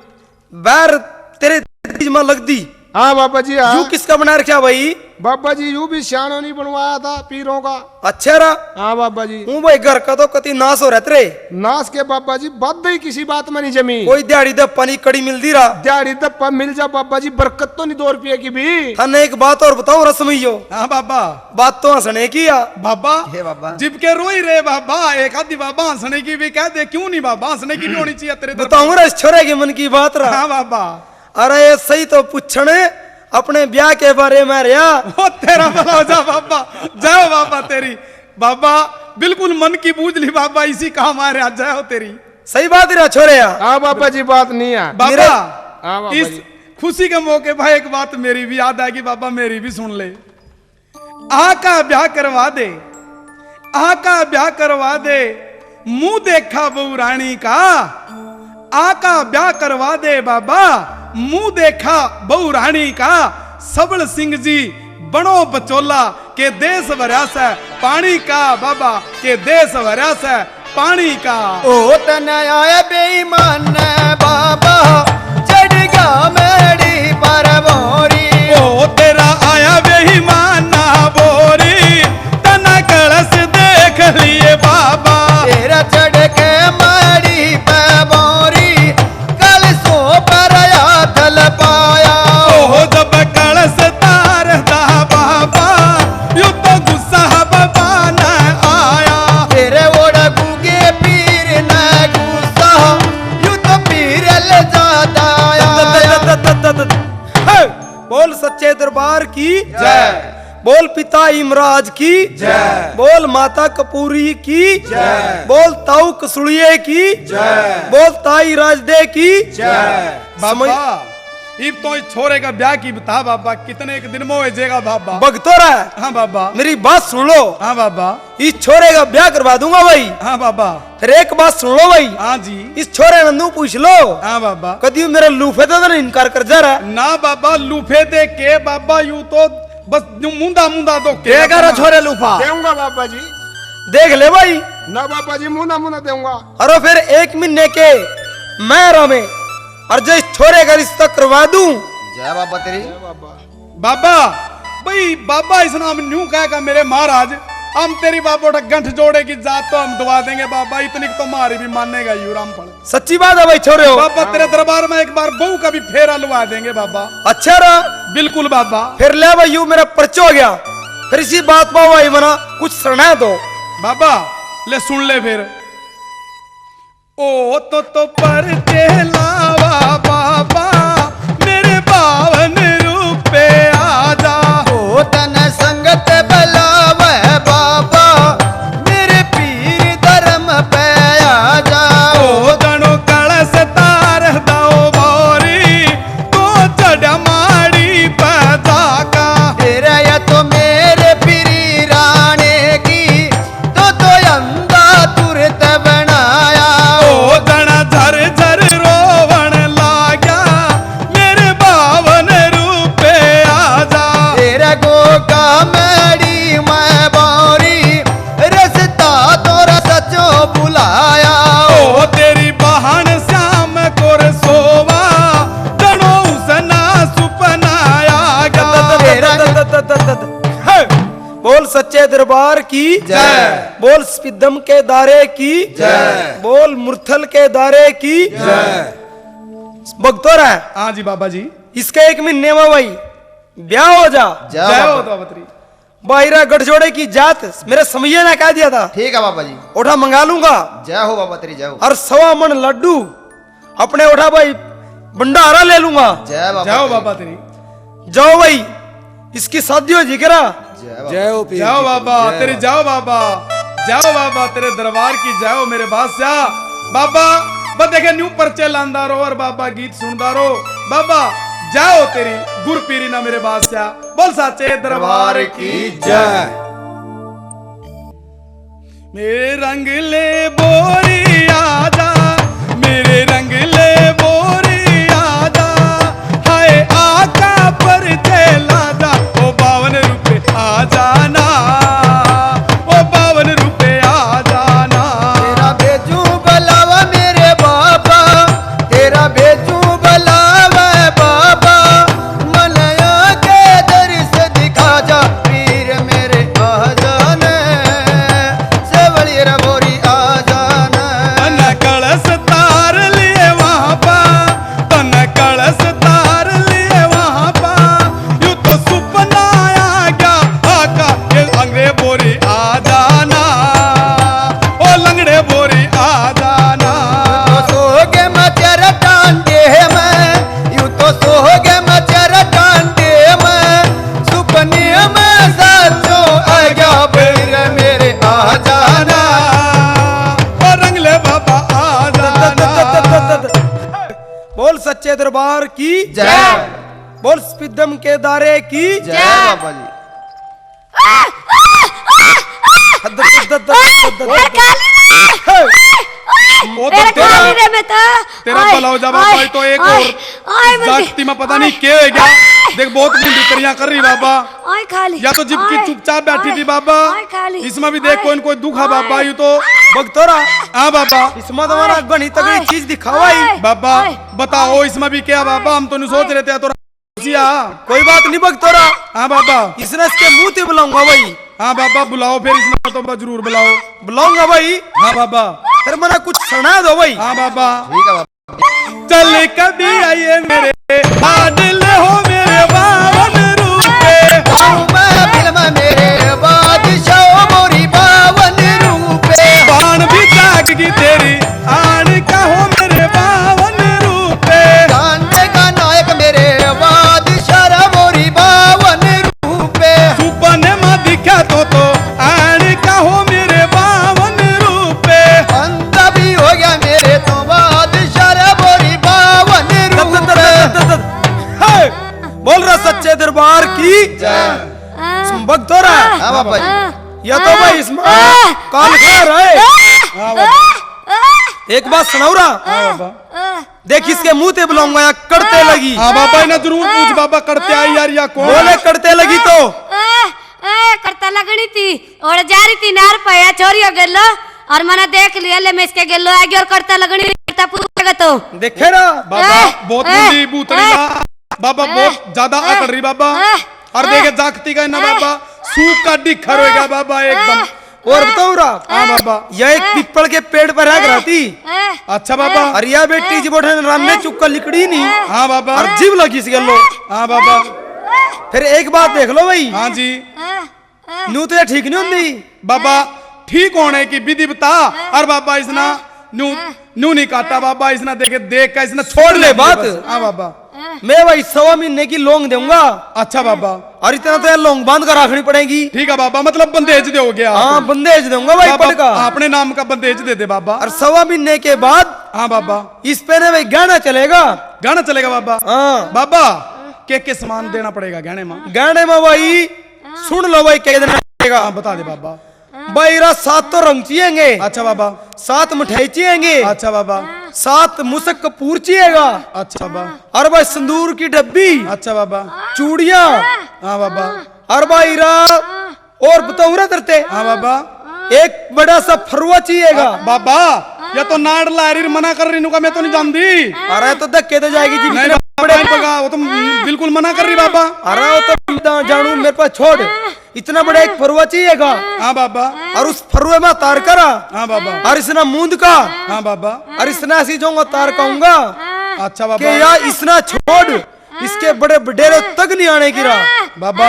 बाहर तेरे चीज में लग दी। हाँ बाबा जी, हाँ। यू किसका बना रखा भाई? बाबा जी, यू भी सियाणों नहीं बनवाया था पीरों का। अच्छा रहा। हाँ बाबा जी। हूँ भाई, घर का तो कति नाश हो रहा तेरे। नाश के बाबा जी, बात ही किसी बात में नहीं जमी। कोई दिहाड़ी दप्पा नहीं, कड़ी मिल दी रहा। दिहाड़ी दप्पा मिल जा बाबा जी, बरकत तो नहीं दो रुपये की भी। थाने एक बात और बताऊं रसमैयो। हाँ बाबा। बात तो हंसने की आ। बाबा, हे बाबा। जिब के रोई रहे बाबा, एक आधी बाबा हंसने की भी कह दे, क्यों नहीं बाबा, हंसने की भी होनी चाहिए तेरे दरबार। बताऊं रे इस छोरे के मन की बात रहा। हाँ बाबा। अरे ये सही तो पूछण अपने ब्याह के बारे में रहा। ओ तेरा भला हो जा बाबा, जाओ बाबा तेरी। बाबा, बिल्कुल मन की बूझ ली बाबा, इसी काम आ रहा, जाओ तेरी। सही बात रहा छोरे यार। हाँ बाबा जी, बात नहीं है। बाबा, मेरे हाँ बाबा इस जी। खुशी के मौके पर एक बात मेरी भी याद आएगी बाबा, मेरी भी सुन ले। आका ब्याह करवा दे, आका ब्याह करवा दे, मुंह देखा बहू रानी का। आका ब्याह करवा दे बाबा, मुंह देखा बहू रानी का। सबल सिंह जी बनो बचोला, के देश भरया सै पानी का बाबा, के देश भरया सै पानी का। ओ तने आया बेईमान बाबा, चढ़ गया मेरी पर बोरी। ओ तेरा आया बेईमान ना बोरी, तने कलश देख लिए बाबा। तेरा चढ़ के माड़ी पे बोरी, कलशों पर हाथ लपाया। ओ जब कलश तारदा बाबा, यू तो गुस्सा बाबा ने आया। तेरे ओड़ा गूंगे पीर ने गुस्सा, यू तो पीर ले ज्यादा आया। हे, बोल सच्चे दरबार की जय। बोल पिता इमराज की जय। बोल माता कपूरी की जय। बोल ताऊ कसुलिये की जय। बोल ताई राजदे की जय। बाबा, इब तो इस छोरे का ब्याह की बता बाबा, कितने एक दिन में हो जाएगा बाबा। भगतो रह। हाँ बाबा। मेरी बात सुन लो। हाँ बाबा। इस छोरे का ब्याह करवा दूंगा भाई। हाँ बाबा। फिर एक बात सुन लो भाई। हाँ जी। इस छोरे ने नू पूछ लो। हाँ बाबा। कदी मेरे लूफे दे तो इनकार कर जा रहा? ना बाबा, लूफे दे के बाबा, यू तो बस यूं मुंदा मुंदा धोखे देगा रे छोरे लूफा। देऊंगा बाबा जी। देख ले भाई। ना बाबा जी, मुंदा मुंदा देऊंगा। अरे फिर एक महीने के मैं रामे और जो इस छोरे का रिश्ता करवा दूं। जय बाबा तेरी। जय बाबा। बाबा, भाई बाबा इस नाम न्यू कह का मेरे महाराज, हम तेरी बाबोटा गंठ जोड़े की जात तो हम दवा देंगे बाबा, इतनी तो मारी भी मानेगा यू रामफल। सच्ची बात है भाई छोरे हो। बाबा तेरे दरबार में एक बार बहू का भी फेरा लुआ देंगे बाबा। अच्छा रहा। बिल्कुल बाबा। फिर ले भाई यू मेरा पर्चो हो गया, फिर इसी बात पर भाई मना कुछ सुना दो। बाबा ले सुन ले फिर। ओ तो तो परते लावा बाबा, मेरे पावन रूप पे आजा। ओ तन संगत बुलावे बाबा, मेरे पीर धर्म पे आजा। ओ जणो कलश तार दो बोरी, तो चढ़ माड़ी पे जाका। तेरा या तो मेरे पीरी राणे की तो तो अंधा तुरत बनाया। ओ जणा झर झर रोवण लाग्या, तत, तत। है। बोल सच्चे दरबार की जय। बोल स्पिदम के दारे की जय। बोल मुरथल के दारे की जय। भगतोरा। हाँ जी बाबा जी। इसके एक महीने में भाई ब्याह हो जा। जय जय हो बाबा। तो बाबा तेरी। बाहिरा गठजोड़े की जात मेरे समैया ने कह दिया था। ठीक है बाबा जी। उठा मंगा लूंगा। जय हो बाबा तेरी, जय हो। और सवा मन लड्डू अपने उठा भाई भंडारा ले लूंगा। जय बाबा जय हो तेरी। बाबा तेरी। जाओ भाई, इसकी शादी हो जी करा। जय बाबा। जय हो पीर जाओ की, बाबा जय तेरी, बाबा। जाओ बाबा, जाओ बाबा, तेरे दरबार की जाओ मेरे बादशाह। बाबा, बस देखे न्यू पर्चे लांदा रो और बाबा गीत सुनदा रो। बाबा, जाओ तेरी गुरपीरी ना मेरे बादशाह। बोल साचे दरबार की जय। मेरे रंग ले बोरी आजा, मेरे रंग ले बोरी आजा, हाय आका पर चला जा, ओ बावन रुपए आ जाना, ओ बावन रुपए आ जाना। तेरा बेजू बुलावा मेरे बाबा, तेरा बेजू बुलावे बाबा, मलया के दर्श दिखा जा, पीर मेरे आ जाने, सेवली रे बोरी आ जाने। तन्ने कलश तार लिए वहाँ पा, तन्ने कलश तार लिए वहाँ पा, यूं तो सुपना आ गया आका, ये लंगड़े बोरी आ जाना, ओ लंगड़े बोरी आ जाना। तो सोगे मचर टांडे में, यूं तो सोगे मचर टांडे में, सुपने में साचो आ गया, पीर मेरे आ जाना, ओ रंगले बाबा आ जाना। बोल सच्चे दरबार की जय। बोल स्पिदम के दारे की जय। जय बाबा जी। हद, हद, हद, हद, हद, हद। ओए, काली रे। हे। ओए, वो तो ओए, तेरा, काली रे, मैं तो। तेरा ओए, भला हो जा बाबा, ओए, ये तो एक ओए, और ओए, मुझे, जाति में पता ओए, नहीं क्या हो गया। ओए। देख, बहुत बुरी तरियां कर रही बाबा। ओए, काली। या तो जिबकी ओए, चुपचाप बैठी ओए, थी बाबा। ओए, काली। इसमें भी देख, ओए, कोई न कोई दुख है बाबा, ओए, यू तो। भगतोरा। हाँ बाबा। इसमें तो हमारा ओए, घणी तगड़ी ओए, चीज दिखावा ही। ओए, बाबा, ओए। बताओ, इसमें भी क्या बाबा, हम तो नहीं सोच रहे थे, तो सिया। कोई बात नहीं भगतोरा। हाँ बाबा। इसने इसके मुंह ते बुलाऊंगा भाई। हाँ बाबा, बुलाओ फिर, इसने तो जरूर बुलाओ। बुलाऊंगा भाई। हाँ बाबा। फिर मना कुछ सुना दो भाई। हाँ बाबा। ठीक है बाबा। चल कभी आइए मेरे बादल हो मेरे बावन रूपे। महफिल में मेरे बादशाह मोरी बावन रूपे। बाण भी जागगी तेरी आन का हो मेरे बावन रूपे। कांडे का नायक मेरे बादशाह रा मोरी बावन रूपे। सुपने में दिखा तो, तो आन का हो मेरे बावन रूपे। अंधा भी हो गया मेरे तो बादशाह रा मोरी बावन रूपे। हे, बोल रहा सच्चे दरबार की जय। भगतोरा। हाँ बाबा जी। या तो भाई इसमें काल खा रहा है। हाँ बाबा। एक बात सुनाऊ रहा। हाँ बाबा। देख, इसके मुंह ते बुलाऊंगा, या कड़ते लगी। हाँ बाबा, इन्हें जरूर पूछ बाबा, कड़ते आई यार या कौन? बोले कड़ते लगी तो। ए, ए, कड़ते लगनी थी, और जा रही थी नार पे, या छोरी हो गेलो, और मैंने देख लिया, ले मैं इसके गेलो आ गई, और कड़ते लगनी, कड़ते पूछेगा तो। देखे ना बाबा, ए, बहुत ए, बुरी भूतड़ी ए, ना। बाबा, ए, बहुत ज्यादा ए, अकड़ रही बाबा। ए, और ए, देखे जागती का ना ए, बाबा, सूख का डिखर हो गया बाबा एकदम। ए, और बताओ रा, हाँ बाबा। या एक पीपल के पेड़ पर रह रहती। अच्छा बाबा। और या बेटी जी बोठे राम में चुक्का लिकड़ी नहीं। हाँ बाबा। और जीव लगी इस गेलो। हाँ बाबा। फिर एक बात देख लो भाई। हाँ जी। न्यू तो ये ठीक नहीं होती। बाबा, ठीक होने की विधि बता। और बाबा, इसना न्यू, न्यू नहीं काटा बाबा, इसना देखे, देख के इसना छोड़ ले बात। हाँ बाबा। मैं भाई सवा महीने की लौंग दूंगा। अच्छा बाबा। और इतना तो यार लौंग बांध कर रखनी पड़ेगी। ठीक है बाबा, मतलब बंदेज दोगे आप? हाँ, बंदेज दूंगा भाई, बाबा, पटका। अपने नाम का बंदेज दे दे बाबा। और सवा महीने के बाद हाँ बाबा। इस पे ना भाई गहना चलेगा। गहना चलेगा बाबा? हाँ। बाबा, के के सामान देना पड़ेगा गहने में? गहने में भाई, सुन लो भाई, क्या देना पड़ेगा। हाँ, बता दे बाबा। भाई रा सात तो रंग चाहिएंगे। अच्छा बाबा। सात मिठाई चाहिएंगे। अच्छा बाबा। सात मुसक कपूर चाहिएगा। अच्छा बाबा। और भाई सिंदूर की डब्बी। अच्छा बाबा। चूड़ियाँ। हाँ बाबा। और भाई रा, और बताऊँ रा तेरे ते? हाँ बाबा। एक बड़ा सा फरुआ चाहिएगा। बाबा, या तो नाड़ ला रही, मना कर रही, नु का मैं तो नहीं जानती। अरे तो धक्के तो जाएगी जी। नहीं, बड़े बगा, वो तो बिल्कुल मना कर रही बाबा। अरे वो तो मैं जानू, मेरे पास छोड़। इतना बड़ा एक फरुआ चाहिएगा। हाँ बाबा। और उस फरुए में तार करा। हाँ बाबा। और इसने मूंद का। हाँ बाबा। और इसने ऐसी जाऊंगा तार कहूंगा। अच्छा बाबा। कि यार इसने छोड़, इसके बड़े बडेरे तक नहीं आने की रहा। बाबा,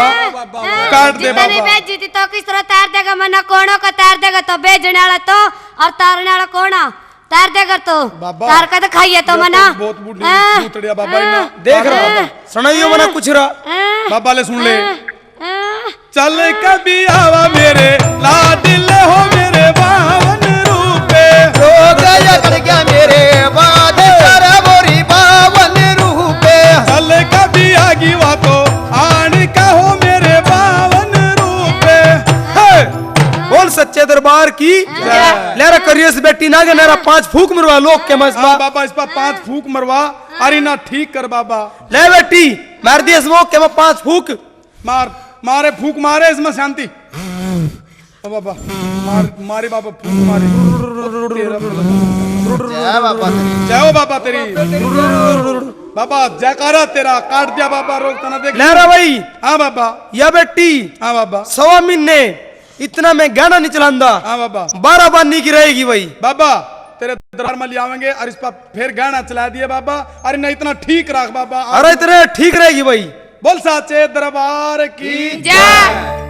काट दे जितना नहीं बाबा। बेइज्जती तो किस तरह तार देगा, मना कोणों को तार देगा तो बेचने वाला तो और तारने वाला कौन आ? तार दे कर तो। बाबा, तार का तो खाइए तो ये तो मना। बहुत बूढ़ी हाँ, भूतड़िया बाबा हाँ, इन्ना। देख रहा हाँ, बाबा। सुनाइयो मना हाँ, कुछ रहा। हाँ, बाबा ले सुन ले। हाँ, हाँ। चल कभी आवा मेरे लाडले हो मेरे बावन रूपे। रोग अकड़ गया मेरे बादशाह मोरी बावन रूपे। चल कभी आगी वा तो आन का हो मेरे बावन रूपे। हे! बोल सच्चे दरबार की जय। ले रे करिए इस बेटी ना के मेरा पांच फूक मरवा लोग के मैं इस हाँ बा- बाबा, इस पर पांच फूक मरवा। अरे ना ठीक कर बाबा। ले बेटी, मार दिए इस लोग के मैं पांच फूक। मार, मारे फूक मारे इसमें शांति। ओ बाबा, मार, मारे बाबा फूक मारे। जय बाबा तेरी। जय हो बाबा तेरी। बाबा जयकारा तेरा, काट दिया बाबा रोग तना देख। ले रे भाई। हाँ बाबा। या बेटी हाँ बाबा। सवा महीने इतना मैं गहना नहीं चलांदा। हाँ बाबा। बारह बानी की रहेगी भाई। बाबा, तेरे दरबार में ले आवेंगे और इस पर फिर गहना चला दिए बाबा। अरे ना, इतना ठीक रख बाबा। अरे इतने ठीक रहेगी भाई। बोल साचे दरबार की जय।